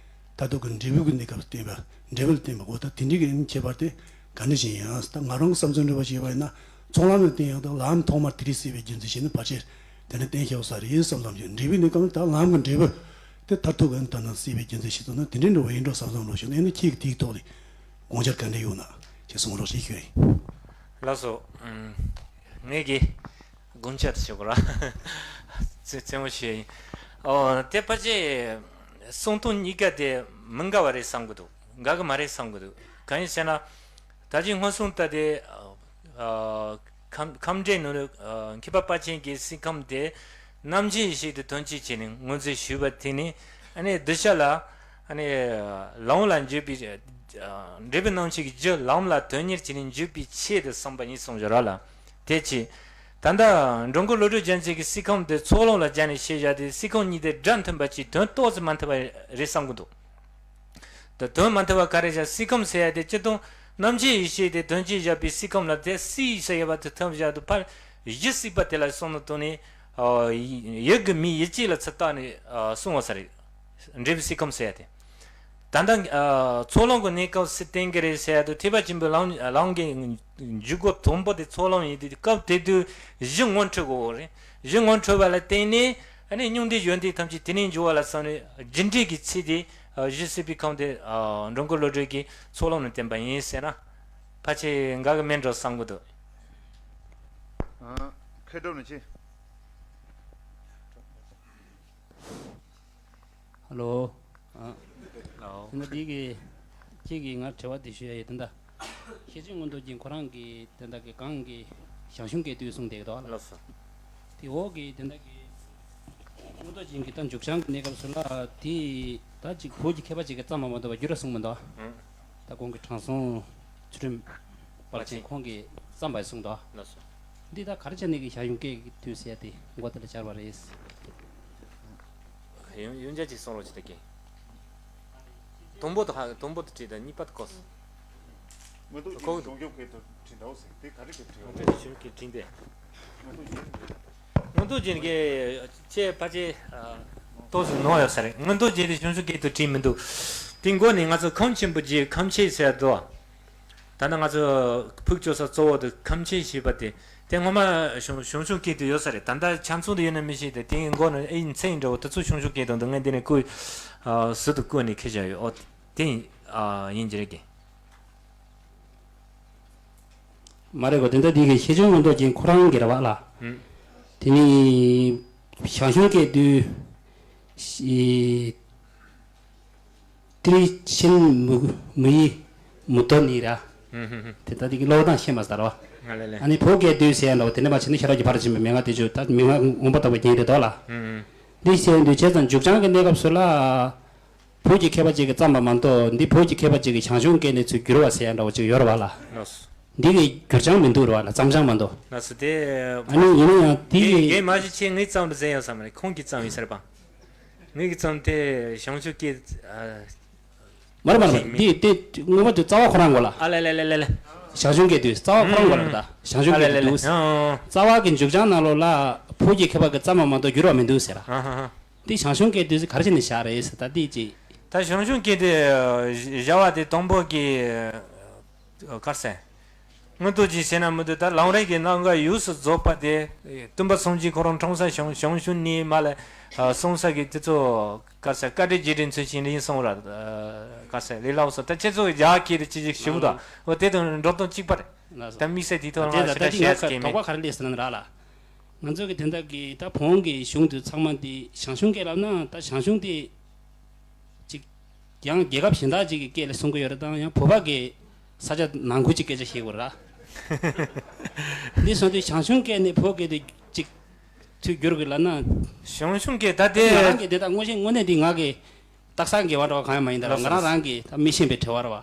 མཐར་ཐུག་གི་འབྲས་བུ་གི་གནས་སྐབས་སུ་བསྟན་པ། འབྲས་བུ་ལ་བསྟན་པ་གོ། ད་དེ་འདྲའི་གི་ཁྱད་པར་དེ་ག་འདྲ་ཞིག་ཡིན་ཡང་། ད་ང་རང་གི་བསམ་ཚུལ་འདྲ་བ་ཞིག་བྱས་པ་ཡིན་ན། ཚོགས་ལམ་ནས་བསྟན་ཡག་དང་། ལམ་ཐོག་མར་དེ་རིགས་སྲིད་པའི་རྒྱུ་མཚན་བྱས་ནས་ཕལ་ཆེར་དེ་འདྲ་བསྟན་ཤེས་ས་རེད་བསམ་བསམ་བྱུང་། འབྲས་བུའི་གནས་སྐབས་ནི་ད་ལམ་གྱི་འབྲས་བུ་དེ་མཐར་ཐུག་གི་ད་ནང་སྲིད་པའི་རྒྱུ་མཚན་ཞིག་ཚོ་ནི་དེ་འདྲའི་འགྲོ་བ་ཡིན་འགྲོ་བསམ་བསམ་རོགས་ཞུ་ནས། ཨ་ནི་ཁྱེད་ཀྱི་དེའི་ཐོག་ལ་དགོངས་འཆར་ག་འདྲ་ཡོད་ན་ཅིག་གསུང་རོགས་ཞེས་ཞུ་ཡ་ཡིན། ལགས་སོ། ངས་ཀྱི་དགོངས་འཆར་ཞུ་དགོས་ར། རྩེ་རྩེ་མོ་ཞུ་ཡ་ཡིན། ཨོ་དེ་ཕལ་ཆེར་གསུང་སྟངས་གཉིས་ཀ་དེ་མི་འགལ་བ་རེད་བསམ་གི་འདུག། འགལ་གི་མ་རེད་བསམ་གི་འདུག། གང་ཡིན་ཟེར་ན། ད་ཅི་སྔོན་སོང་ལྟ་དེ། ཁམས་ཁམས་འབྲས་ནང་ལ་མཁས་པ་དཔལ་ཆེན་གྱིས་སེམས་ཁམས་དེ་རྣམ་འབྱེད་ཡེ་ཤེས་དེ་དོན་གཅིག་བྱས་ནས་ངོས་འཛིན་ཞུས་པ་དེ་ནི། ཨ་ནི་གདུལ་བྱ་ལ་ཨ་ནི་ལམ་ལ་འཇུག་པའི། འབྲས་བུ་རྣམ་མཁྱེན་གྱི་རྒྱུ་ལམ་ལ་དོན་གཉེར་བྱས་ནས་འཇུག་པའི་ཆེད་དུ་གསུངས་པ་ཡིན་གསུངས་བཞག་ར་ལ། དེ་ཅི། ད་ལྟ་འགྲོ་མགོན་བློ་གྲོས་རྒྱལ་མཚན་གྱིས་སེམས་ཁམས་དེ་ཚོགས་ལམ་ལ་སྦྱར་ནས་བཤད་བཞག་དེ། སེམས་ཁམས་གཉིས་དེ་སྒྲ་མཐུན་པ་ཅིག་དོན་ཏོག་ཙམ་མ་མཐུན་པ་རེད་བསམ་གི་འདུག། ད་དོན་མ་མཐུན་པ་ག་རེ་བྱ། སེམས་ཁམས་ཟེར་ཡ་དེ་སྤྱིར་བཏང་རྣམ་འབྱེད་ཡེ་ཤེས་དེ་དོན་གཅིག་བཞག་པའི་སེམས་ཁམས་ལ། དེ་སྲིད་ཟེར་ཡ་བ་དེ་མཐུན་བཞག་དུ་ཕར་གཞི་སྲིད་པ་དེ་ལ་སོང་ནས་དོན་ནི། ཡུལ་གྱི་མིང་ཡིད་ཅེས་ལ་ཚུར་བཏགས་ནས་གསུངས་པ་ས་རེད། འབྲས་བུ་སེམས་ཁམས་ཟེར་ཡ་དེ། ད་ལྟ་ཚོགས་ལམ་གྱི་གནས་སྐབས་སུ་བསྟན་གྱི་རེད་ཟེར་ཡ་དུ། ཐེག་པ་ཆེན་པོའི་ལམ་ལམ་གྱི་འཇུག་སྒོ་དང་པོ་དེ་ཚོགས་ལམ་ཡིན་དུས། སྐབས་དེ་དུས་གཞི་ངོ་འཕྲོད་དགོས་རེད། གཞི་ངོ་འཕྲོད་པ་ལ་བརྟེན་ནས་ཨ་ནི་སྙིང་འདུས་ཡོན་ཏན་ཐམས་ཅད་དེ་ནས་འབྱུང་བ་ལ་བསམ་ནས། རྒྱུ་འབྲས་ཀྱི་ཚིག་དེ་གཞི་སྲིད་པའི་ཁམས་དེ་འགྲོ་མགོན་བློ་གྲོས་ཀྱིས་ཚོགས་ལམ་ནས་བསྟན་པ་ཡིན་ཟེར་ན། ཕལ་ཆེར་འགལ་གྱི་མེད་འགྲོ་བསམ་གྱི་འདུག། ཨ། མཁས་གྲུབ་ནས་ཅི། ཧ་ལོ། ཨ། ལའོ། དེ་ན་འདི་གི་ཁྱེད་ཀྱིས་ང་དྲི་བ་འདི་ཞུ་ཡ་ཡོད། དེ་འདྲ་ཤེར་ཕྱིན་མངོན་རྟོགས་རྒྱན་ཁོ་རང་གི་དེ་འདྲ་གི་གོང་གི་ཞང་ཞུང་སྐད་དུ་གསུངས་བསྡད་ཀྱི་འདུག་ལ། ལགས་སོ། དེ་འོག་གི་དེ་འདྲ་གི་མངོན་རྟོགས་རྒྱན་གྱི་ད་མཇུག་བྱང་གི་གནས་སྐབས་སུ་ལ། དེ་ད་ཅིག་བོད་ཀྱི་མཁས་པ་ཅིག་གིས་བརྩམས་པ་མ་གཏོགས་པ་འགྱུར་བ་གསུངས་མི་འདུག། ཨང་། ད་གོང་གི་དྲང་སྲོང་ཚུལ་ཁྲིམས་དཔལ་ཆེན་ཁོང་གིས་བརྩམས་པ་གསུངས་འདུག། ལགས་སོ། འདི་ད་ག་རེ་བྱས་ནས་ཀྱི་ཞང་ཞུང་སྐད་ཀྱི་དུས་ཟེར་ཡ་དེ་མགོ་དེ་ལ་སྦྱར་བ་རེད། ཡོན་ཡོན་ཆབ་ཅིག་གསུང་རོགས་བྱེད་ད་གིན། དུམ་བུ་དང་ཧ་དུམ་བུ་དང་བྲིས་དང་གཉིས་པ་དུ་གོ། མངོན་རྟོགས་རྒྱན་གྱི་གཞུང་ལུགས་སྐད་དུ་བྲིས་འདྲ་བོ་ཟེར། དེ་ག་རེ་གི་བྲིས་བ་རེད། གཞུང་གི་བྲིས་འདི། མངོན་རྟོགས་རྒྱན་གྱི། མངོན་རྟོགས་རྒྱན་གྱི་ཆེ་ཕལ་ཆེར་ཏོག་ཙམ་ནོར་ཡོད་ས་རེད། མངོན་རྟོགས་རྒྱན་དེ་ཞང་ཞུང་སྐད་དུ་བྲིས་མི་འདུག། དེ་མགོ་ནས་ང་ཚོ་ཁམས་ཆེན་པོ་བརྒྱད་ཁམས་ཆེ་ཟེར་འདུག། ད་ནི་ང་ཚོ་ཕུགས་བཅོལ་ས་གཙོ་བོ་དེ་ཁམས་ཆེ་ཞེས་པ་དེ། དེ་སྔོན་མ་ཞང་ཞང་ཞུང་སྐད་དུ་ཡོད་ས་རེད། ད་ལྟ་ཆ་ཚང་དུ་ཡོད་ན་མི་ཤེས་ཏེ། དེའི་མགོ་ནས་ཨེ་ཡིན་ཚེ་ཡིན་འདྲ་བོ་དེ་ཚོ་ཞང་ཞུང་སྐད་དུ་འདུག། ངས་འདི་ནས་བརྐོས། ཨ། ཟུར་དུ་བརྐོས་ནས་ཁྱེར་བཞག་ཡོད། ཨོ། དེ་ཡིན། ཨ། ཡིན་གྱི་རེད་གི། མ་རེད་གོ། དེ་འདྲ་འདི་གི་ཤེར་ཕྱིན་མངོན་རྟོགས་རྒྱན་ཁོ་རང་གི་རེད་བ་ལ། ཨུམ། དེ་ནི་ཞང་ཞུང་སྐད་དུ། ཤི། ཏྲི་ཆིན་མུ་མུ་ཡི་མུ་ཏོ་ནི་ར། དེ་ལྟ་དེ་གི་ཀློག་སྟངས་ཤེས་མ་ཟེར་བ། ཨ་ལེ་ལེ། ཨ་ནི་བོད་སྐད་དུ་ཟེར་ཡ་འདྲ་བོ་དེ་འདྲ་མ་བྱས་ན་ཤ་རོགས་ཀྱི་ཕར་ཕྱིན་པའི་མན་ངག་དེ་ཚོ་ད་མན་ངག་མངོན་པ་རྟོགས་པའི་རྒྱན་རེད་དོ་ལ། འདི་ཟེར་དུས་བྱས་ཙང་འཇུག་སྦྱང་གི་གནས་སྐབས་སུ་ལ། བོད་ཀྱི་མཁས་པ་ཅིག་གིས་བརྩམས་པ་མ་གཏོགས་འདི་བོད་ཀྱི་མཁས་པ་ཅིག་གིས་ཞང་ཞུང་སྐད་ནས་ཚུར་བསྒྱུར་བ་ཟེར་ཡ་འདྲ་བོ་ཅིག་ཡོད་རེད་བ་ལ། ལགས་སོ། འདི་གི་བསྒྱུར་སྦྱང་མི་འདུག་རེད་བ་ལ་བརྩམས་སྦྱང་མ་གཏོགས། ལགས་སོ་དེ། ཨ་ནི་ཡིན་ན་ཡང་དེ་གི་རྒན་མ་གཞི་ཆེ་ངས་བརྩམས་པ་ཟེར་ཡོད་ས་མ་རེད། ཁོང་གིས་བརྩམས་ཡིན་ཟེར་པ། ངས་གི་བརྩམས་དེ་ཞང་ཞུང་སྐད། ཨ། མ་རེད་མ་རེད་མ་རེད། འདི་དེ་ངོ་མ་དེ་རྩ་བ་ཁོ་རང་གོ་ལ། ཨ་ལེ་ལེ་ལེ་ལེ་ལེ། ཞང་ཞུང་སྐད་དུ་རྩ་བ་ཁོ་རང་གོ་ལ། ད་ཞང་ཞུང་སྐད་དུ་འདུག་ཨ་ལེ་ལེ་ལེ། རྩ་བ་གི་འཇུག་སྦྱང་ནང་ལོགས་ལ་བོད་ཀྱི་མཁས་པ་གིས་བརྩམས་པ་མ་གཏོགས་བསྒྱུར་བ་མི་འདུག་ཟེར། ཨ་ཧ་ཧ། འདི་ཞང་ཞུང་སྐད་དུ་ག་རེ་བྱས་ནས་བཞག་རེད་ཟེར་ད་འདི་ཅི། ད་ཞང་ཞུང་སྐད་དུ་བཞག་པ་དེ་དང་པོ་གི། གར་སེ། མངོན་རྟོགས་ཀྱི་ཟེར་ན་མི་འདུག་ད་ལམ་རིམ་གྱི་རྣམ་ངག་ཡོངས་སུ་རྫོགས་པ་དེ། སྟོན་པ་སངས་རྒྱས་ཁོ་རང་འཁྲུངས་ས་ཞང་ཞང་ཞུང་ནས་མར་ལ། གསུངས་ས་གི་དེ་ཚོ་གར་སེ་བཀའ་དྲིན་རྗེས་དྲན་མཚོན་བྱེད་ཡིན་གསུངས་ར། གར་སེ་ལས་སླ་བོ་སོང་ད་ཁྱེད་ཚོ་གི་རྒྱ་སྐད་དུ་ཅི་ཞིག་ཞུ་གི་འདུག་འོ་དེ་དང་འགྲོ་སྟངས་གཅིག་པ་རེད། ལགས་སོ། ད་དམིགས་བསལ་དེའི་ཐོག་ལ་དེ་ང་ད་ཞེ་དྲག་ལྟ་གི་ང་བཤད་ཀྱི་མེད། དོགས་པ་ག་རེ་སླེབས་ཟེར་ན་ར་ལ། ང་ཚོ་གི་དེ་འདྲ་གི་ད་བོན་གི་གཞུང་དེ་ཚང་མ་དེ་ཞང་ཞུང་སྐད་ལབ་ན་ད་ཞང་ཞུང་དེ། ཅིག་ཡང་རྒྱལ་ཁབ་གཞན་དག་ཅིག་གི་སྐད་ལ་གསུང་གི་ཡོད་རེད་དང་ཡང་བོད་པ་གི་ས་ཆ་ནང་ཁུལ་གྱི་སྐད་ཆ་བཤད་དགོས་རེད། འདི་སོང་དུས་ཞང་ཞུང་སྐད་ནས་བོད་སྐད་དུ་ཅིག་ཚུར་བསྒྱུར་དགོས་ལབ་ན། ཞང་ཞུང་སྐད་ད་ང་རང་གི་དེ་ད་དངོས་གཞི་དངོས་གནས་འདི་ང་གི་རྟགས་གསལ་འགལ་བ་འདྲ་བ་གང་ཡང་མ་ཡིན་ད་ར། ལགས་སོ། ང་རང་རང་གི་ད་མི་ཤེས་པའི་བྲེལ་བ་རེད་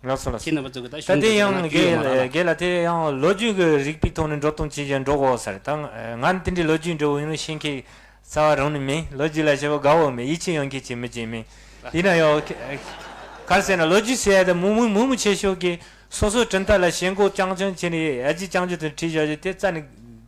བ། ལགས་སོ་ལགས་སོ། ཁྱེད་རྣམ་པ་ཚོ་གི་ད་ད་གཞུང་དེ་དུ་ཡང་ང་རང་ལ་རྒན་ལ་དེ་ཡང་ལོ་རྒྱུས་ཀྱི་རིགས་པའི་ཐོག་ནས་འགྲོ་སྟངས་བྱེད་ཀྱང་འགྲོ་གོ་ས་རེད། ད་ང་ནི་དེ་འདྲའི་ལོ་རྒྱུས་འདྲ་བོ་ཡིན་ན་ཤེས་མཁན་རྩ་བ་རང་ནས་མིན། ལོ་རྒྱུས་ལ་བྱ་བ་དགའ་བོ་མེད། ཡིད་ཆེས་ཡོད་མཁན་ཅིག་མི་ཅིག་མིན། ཡིན་ན་ཡང་ག་རེ་ཟེར་ན་ལོ་རྒྱུས་ཟེར་ཡ་དེ་མང་མང་མང་མང་ཆེ་ཤོས་ཀྱིས་སོ་སོའི་གྲུབ་མཐའ་ལ་ཞེན་ཁོག་རྐྱང་རྐྱང་བྱས་ནས་ཡ་གཅིག་རྐྱང་རྐྱང་དུ་བྲིས་བཞག་རྒྱུ་དེ་རྩ་ནས་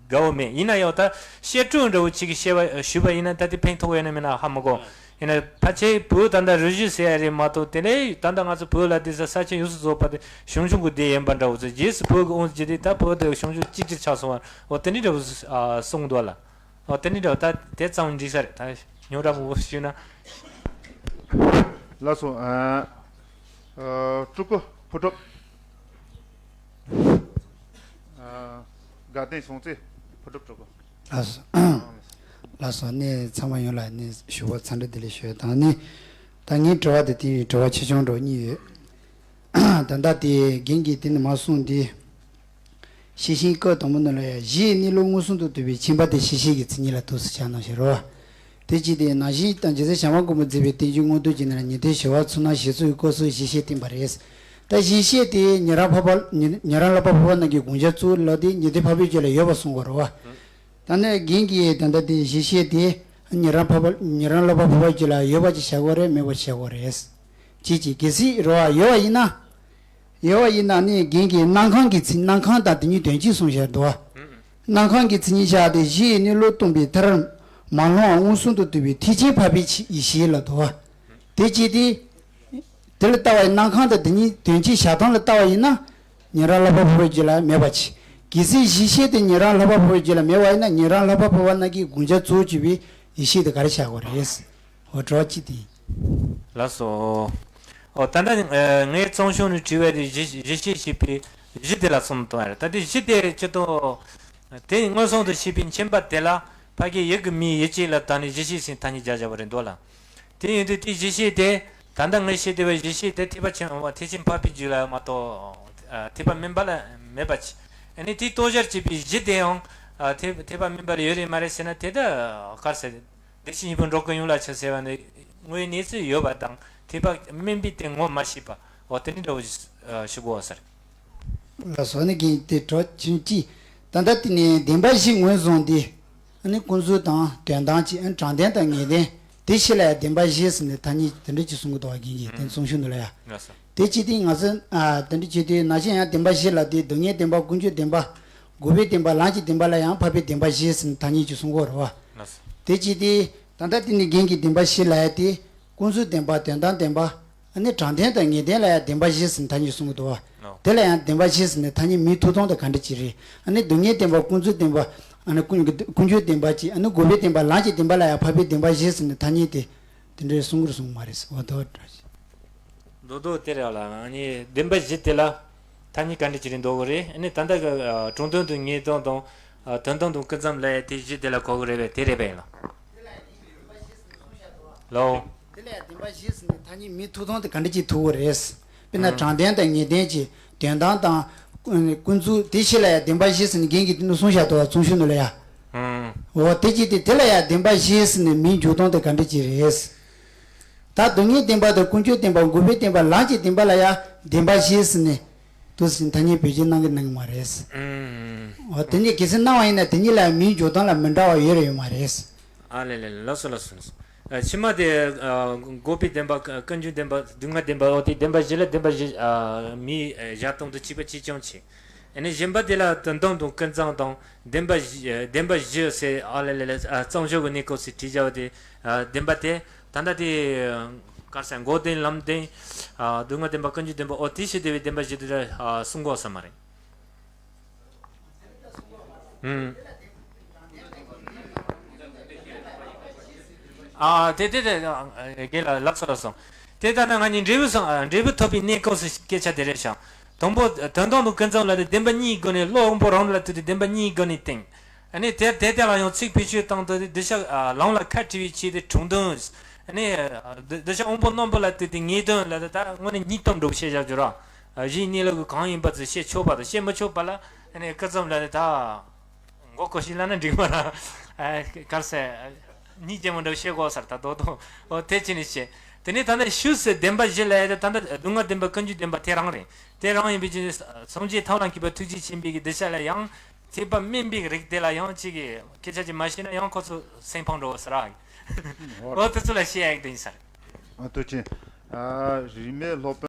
དགའ་བོ་མེད། ཡིན་ན་ཡང་ད་བཤད་སྒྲུང་འདྲ་བོ་ཅིག་གི་བཤད་པ་ཞུས་པ་ཡིན་ན་ད་དེ་ཕན་ཐོགས་ཡོད་ན་མེད་ན་ཧ་མ་གོ། ཡིན་ན་ཕལ་ཆེར་བོད་ད་ལྟ་རུ་བཞི་ཟེར་ཡ་རེད་མ་གཏོགས་དེ་ནས་ད་ལྟ་ང་ཚོ་བོད་ལ་དེ་ས་ས་ཆ་ཡོངས་སུ་རྫོགས་པ་དེ་ཞང་ཞུང་གི་སྡེ་ཡིན་པ་འདྲ་བོ་ཚོ་རྗེས་སུ་བོད་ཀྱི་དབང་དུ་བྱས་ཏེ་ད་བོད་དེ་ཞང་ཞུང་གཅིག་སྒྲིལ་ཆགས་སོང་བ་འོ་དེ་འདྲ་འདྲ་བོ་ཨ་གསུངས་འདུག་ལ། འོ་དེ་འདྲ་འདྲ་བོ་ད་དེ་ཙམ་འགྲིག་ས་རེད། ད་ཉུང་དྲགས་མང་པོ་ཞུས་ན། ལགས་སོ། ཨ་ཨ་སྤྲུལ་སྐུ་ཕུར་སྒྲུབ། ཨ་དགའ་ལྡན་སྲོང་བཙན་ཕུར་སྒྲུབ་སྤྲུལ་སྐུ། ལགས་སོ། ལགས་སོ། ནི་ཚང་མ་ཡོངས་ལ་ནི་ཞུ་བ་འཚམས་འདྲི་བདེ་ལེགས་ཞུ་ཡ་དང་ནི། ད་ངའི་དྲི་བ་དེ་དེ་ཡི་དྲི་བ་ཆེ་ཆུང་འདྲ་བོ་གཉིས་ཡོད། ད་ལྟ་དེ་རྒན་གྱིས་དེ་ནི་མ་གསུངས་ཏེ། ཤེས་བཞིན་སྐབས་དང་པོ་ནི་ལ་ཡ་གཞི་ཡི་གནས་ལུགས་མངོན་སུམ་དུ་རྟོགས་པའི་མཁྱེན་པ་དེ་ཤེས་བྱའི་མཚན་ཉིད་ལ་ཐུགས་སུ་ཆགས་གནང་ཞེས་རོ། དེ་ཅི་སྟེ་ན་གཞི་དང་རྗེ་བཙུན་བྱམས་པ་མགོན་པོས་མཛད་པའི་བསྟན་བཅོས་མངོན་རྟོགས་ཀྱི་ནང་ལ་ཉན་ཐོས་ཞི་བ་ཚུལ་སྣང་ཞེས་གསུངས་པའི་སྐབས་སུ་གཞི་ཤེས་བསྟན་པ་རེད། ད་གཞི་ཤེས་དེ་ཉན་རང་འཕགས་པ་ཉན་རང་བསླབ་པ་འཕགས་པ་རྣམས་ཀྱི་དགོངས་འཆར་གཙོ་བོ་ལ་དེ་ཉན་ཐོས་འཕགས་པའི་རྒྱུད་ལ་ཡོད་པ་གསུངས་པ་རེད་བ། ད་ནི་རྒན་གྱིས་ད་ལྟ་དེ་གཞི་ཤེས་དེ་ཉན་རང་འཕགས་པ་ཉན་རང་བསླབ་པ་འཕགས་པའི་རྒྱུད་ལ་ཡོད་པ་ཅིག་བྱ་དགོས་རེད་མེད་པ་བྱ་དགོས་རེད། ཅིག་ཅིག་གལ་སྲིད་རེད་བ་ཡོད་པ་ཡིན་ན། ཡོད་པ་ཡིན་ན་ནི་རྒན་གྱིས་སྣང་ཁམས་ཀྱི་མཚན་སྣང་ཁམས་དང་དེ་ཉིད་དོན་གཅིག་གསུངས་བཞག་འདུག་བ། སྣང་ཁམས་ཀྱི་མཚན་ཉིད་བཞག་སྟེ་གཞི་ཡི་གནས་ལུགས་སྟོན་པའི་མཐར་མ་ལྷུང་བ་མངོན་སུམ་དུ་རྟོགས་པའི་ཐེག་ཆེན་འཕགས་པའི་ཡེ་ཤེས་ལ་འདུག་བ། དེ་ཅི་སྟེ། དེ་ལ་ལྟ་བ་ཡི་སྣང་ཁམས་དང་དེ་ཉིད་དོན་གཅིག་བཞག་སྟངས་ལ་ལྟ་བ་ཡིན་ན། ཉན་རང་བསླབ་པ་འཕགས་པའི་རྒྱུད་ལ་མེད་པ་ཅིག་གལ་སྲིད་གཞི་ཤེས་དེ་ཉན་རང་བསླབ་པ་འཕགས་པའི་རྒྱུད་ལ་མེད་པ་ཡིན་ན་ཉན་རང་བསླབ་པ་འཕགས་པ་རྣམས་ཀྱི་དགོངས་འཆར་གཙོ་བོ་བྱས་པའི་ཡེ་ཤེས་དེ་ག་རེ་བྱ་དགོས་རེད། འོ་དྲི་བ་གཅིག་དེ་ཡིན། ལགས་སོ། ཨོ་ད་ལྟ་ངས་གཙང་གཞུང་ནས་དྲིས་པའི་གཞི་གཞི་ཤེས་ཞེས་པའི་གཞི་དེ་ལ་གསུམ་གཏོང་ཡ་རེད། ད་དེ་གཞི་དེ་ཅི་ཏོ། དེ་མངོན་སུམ་དུ་ཤེས་པའི་མཁྱེན་པ་དེ་ལ་ཕ་གི་ཡིད་ཀྱི་མིའི་ཡིད་ཅིག་ལ་བཏགས་ནས་གཞི་ཤེས་ཟེར་ཐ་སྙད་སྦྱར་བཞག་པ་རེད་འདུག་ལ། དེ་ཡིན་དུས་དེ་གཞི་ཤེས་དེ་ད་ལྟ་ངས་བཤད་བསྡད་པའི་གཞི་ཤེས་དེ་ཐེག་པ་ཆེན་པོ་ཐེག་ཆེན་འཕགས་པའི་རྒྱུད་ལ་མ་གཏོགས་ཐེག་པ་དམན་པ་ལ་མེད་པ་ཅིག་ཨ་ནི་དེའི་རྟོགས་བྱར་བྱེད་པའི་གཞི་དེ་ཡང་ཐེག་ཐེག་པ་དམན་པ་ལ་ཡོད་རེད་མ་རེད་ཟེར་ན་དེ་ད་ག་རེ་ཟེར། བདེ་གཤེགས་སྙིང་པོ་འགྲོ་ཀུན་ཡོངས་ལ་མཆོད་ཟེར་བ་ནི་དངོས་གནས་སུ་ཡོད་པ་དང་ཐེག་པ་དམན་པའི་སྟེང་ངོ་མ་ཤེས་པ་འོ་དེ་འདྲ་འདྲ་བོ་ཞིག་ཞུ་དགོས་ས་རེད། ལགས་སོ། ནི་གིན་དེ་གྲོགས་ཆུན་ཅི། ད་ལྟ་དེ་ནས་བདེན་པ་བཞི་ངོས་བཟུང་སྟེ། ཨ་ནི་ཀུན་རྫོབ་དང་དོན་དམ་གཅིག་ཨ་ནི་དྲང་བདེན་དང་ངེས་བདེན་དེ་ཕྱི་ལ་ཡང་བདེན་པ་བཞི་ཟེར་ནས་ཐ་སྙད་དེ་འདྲ་ཅིག་གསུང་གི་འདུག་བ་རྒན་གྱིས་དེ་གཙང་གཞུང་འདི་ལ་ཡང་། ལགས་སོ། དེ་ཅི་སྟེ་ང་ཚོ་དེ་འདྲ་བྱེད་དུས་ནང་བཞིན་ཡང་བདེན་པ་བཞི་ལ་དེ་སྡུག་བསྔལ་བདེན་པ་ཀུན་འབྱུང་བདེན་པ། འགོག་པའི་བདེན་པ་ལམ་གྱི་བདེན་པ་ལ་ཡང་འཕགས་པའི་བདེན་པ་བཞི་ཟེར་ནས་ཐ་སྙད་ཅིག་གསུང་གི་ཡོད་རེད་བ། ལགས་སོ། དེ་ཅི་སྟེ་ད་ལྟ་དེ་ནི་རྒན་གྱིས་བདེན་པ་བཞི་ལབ་ཡ་དེ་ཀུན་རྫོབ་བདེན་པ་དོན་དམ་བདེན་པ། ཨ་ནི་དྲང་བདེན་དང་ངེས་བདེན་ལ་ཡང་བདེན་པ་བཞི་ཟེར་ནས་ཐ་སྙད་གསུང་གི་འདུག་བ། ལགས། དེ་ལ་ཡང་བདེན་པ་བཞི་ཟེར་ནས་ཐ་སྙད་མིང་ཐོགས་སྟངས་དེ་ག་འདྲ་ཅིག་རེད། ཨ་ནི་སྡུག་བསྔལ་བདེན་པ་ཀུན་རྫོབ་བདེན་པ། ཨ་ནི་ཀུན་ཀུན་འབྱུང་བདེན་པ་ཅིག་ཨ་ནི་འགོག་པའི་བདེན་པ་ལམ་གྱི་བདེན་པ་ལ་ཡང་འཕགས་པའི་བདེན་པ་བཞི་ཟེར་ནས་ཐ་སྙད་དེ། དེ་འདྲའི་གསུང་གི་གསུང་མ་རེད་ཟེར་བ་དོ་འདྲ་ཞིག་མདོ་མདོ་དེ་རེད་ལ་ཨ་ནི་བདེན་པ་བཞི་དེ་ལ་ཐ་སྙད་ག་འདྲ་ཅིག་རེད་འདོགས་གི་རེད། ཨ་ནི་ད་ལྟ་གི་ཨ་དྲང་དོན་དང་ངེས་དོན་དང་ཨ་དོན་དམ་དང་ཀུན་ཙམ་ལབ་ཡ་དེ་བཞི་དེ་ལ་གོ་གི་རེད་པས་དེ་རེད་པས་ལ། ལོ། དེ་ལ་ཡང་བདེན་པ་བཞི་ཟེར་ནས་ཐ་སྙད་མིང་ཐོགས་སྟངས་དེ་ག་འདྲ་ཅིག་ཐུག་གི་རེད། དཔེར་ན་ཨང་། དྲང་བདེན་དང་ངེས་བདེན་གྱི་ དོན་དམ་དང་ཀུན་རྫོབ་དེ་བཞི་ལ་ཡང་བདེན་པ་བཞི་ཟེར་ནས་རྒན་གྱིས་དེ་ནས་གསུངས་བཞག་འདུག་བ། ཚོགས་ཆུང་ནང་ལ་ཡ། ཨང་། འོ་དེ་གཅིག་དེ་དེ་ལ་ཡང་བདེན་པ་བཞི་ཟེར་ནས་མིང་འཇོག་སྟངས་དེ་ག་འདྲ་ཅིག་རེད། ད་སྡུག་བསྔལ་བདེན་པ་དང་ཀུན་འབྱུང་བདེན་པ། འགོག་པའི་བདེན་པ། ལམ་གྱི་བདེན་པ་ལ་ཡང་བདེན་པ་བཞི་ཟེར་ནས་འདུག་ཟེར་ཐ་སྙད་བེད་སྤྱོད་གནང་གི་གནང་གི་མ་རེད། ཨང་། འོ་དེ་གཉིས་གལ་སྲིད་གནང་བ་ཡིན་ན་དེ་གཉིས་ལ་མིང་འཇོག་སྟངས་ལ་མི་འདྲ་བ་ཡོད་རེད་ཡོད་མ་རེད། ཨ་ལེ་ལེ་ལེ། ལགས་སོ་ལགས་སོ་ལགས་སོ། ཨ། ཕྱི་མ་དེ། ཨ། འགོག་པའི་བདེན་པ། ཀུན་འབྱུང་བདེན་པ། སྡུག་བསྔལ་བདེན་པ། འོ་དེ་བདེན་པ་བཞི་ལ་བདེན་པ་བཞི། ཨ། མིང་བཞག་སྟངས་དེ་གཅིག་པ་གཅིག་རྐྱང་བྱས། ཨ་ནི་གཞན་པ་དེ་ལ་དོན་དམ་དང་ཀུན་རྫོབ་དང་བདེན་པ་བཞི། བདེན་པ་བཞི་ཟེར། ཨ་ལེ་ལེ་ལེ། ཨ། གཙང་ཕྱོགས་ཀྱི་གནས་སྐབས་སུ་བྲིས་བཞག་པ་དེ། ཨ། བདེན་པ་དེ་ད་ལྟ་དེ་ག་རེ་ཟེར། འགོག་བདེན་ལམ་བདེན། ཨ། སྡུག་བསྔལ་བདེན་པ་ཀུན་འབྱུང་བདེན་པ། འོ་དེ་བཞི་དེ་བའི་བདེན་པ་བཞི་དེ་ལ། ཨ། གསུང་དགོས་ས་མ་རེད། ཨུམ། ཨ། དེ་དེ་དེ། ཨ། རྒན་ལགས་ལགས་སོ་ལགས་སོ། དེ་ལྟ་ན་ང་གཉིས་འབྲས་བུ་སོང་། ཨ། འབྲས་བུ་ཐོབ་པའི་གནས་སྐབས་སུ་སྐད་ཆ་དེ་རེད་ཤག་དང་པོ་དོན་དམ་དང་ཀུན་རྫོབ་ལ་དེ་བདེན་པ་གཉིས་སྒོ་ནས། བློ་དབང་པོ་རང་ལ་ལྟོས་ཏེ་བདེན་པ་གཉིས་སྒོ་ནས་བསྟན། ཨ་ནི་དེ་དེ་དེ་ལ་ཡང་ཚིག་བེད་སྤྱོད་བཏང་དུས་གདུལ་བྱ། ཨ། ལམ་ལ་ཁ་བྲལ་བའི་ཆེད་དུ་དྲང་དོན། ཨ་ནི། ཨ། གདུལ་བྱ་དབང་པོ་རྣོན་པོ་ལ་ལྟོས་ཏེ་ངེས་དོན་ལ་དེ་ད་དངོས་གནས་གཉིས་སྟོང་འགྲོ་བཤད་བཞག་རྒྱུ་ར། ཨ། གཞིའི་གནས་ལུགས་གང་ཡིན་པ་ཚོ་བཤད་ཆོག་པ་དང་བཤད་མི་ཆོག་པ་ལ། ཨ་ནི་སྐུ་ཙམ་ལ་ནི་ད་མགོ་སྐོར་ཞིག་ལ་ན་འགྲིག་མ་ར། ཨ། ག་རེ་ཟེར། གཉིས་ཀྱི་མི་འདྲ་བཤད་དགོས་ས་རེད། ད་དོ་དོ། འོ་དེ་བྱས་ནས་བཤད། དེ་ནས་ད་ལྟ་ཞུ་ཟེར་བདེན་པ་བཞི་ལ་ཡ། ད་ལྟ་སྡུག་བསྔལ་བདེན་པ་ཀུན་འབྱུང་བདེན་པ་དེ་རང་རེད། དེ་རང་ཡིན་པའི་ཕྱིར་སངས་རྒྱས་ཐབས་ལམ་མཁས་པ་ཐུགས་རྗེ་ཆེན་པོས་ཀྱི་གདུལ་བྱ་ལ་ཡང་ཐེག་པ་དམན་པའི་རིགས་དེ་ལ་ཡང་གཅིག་གིས་སྐད་ཆ་ཅིག་མ་བཤད་ན་ཡང་ཁོ་ཚོ་སེམས་ཕམ་འགྲོ་བ་ཟེར་ར། འོ་དེ་ཚོ་ལ་བཤད་ཡག་དེ་ཡིན་ས་རེད། ཨ། ཐུགས་རྗེ་ཆེ། ཨ། རིས་མེད་སློབ་དཔོན།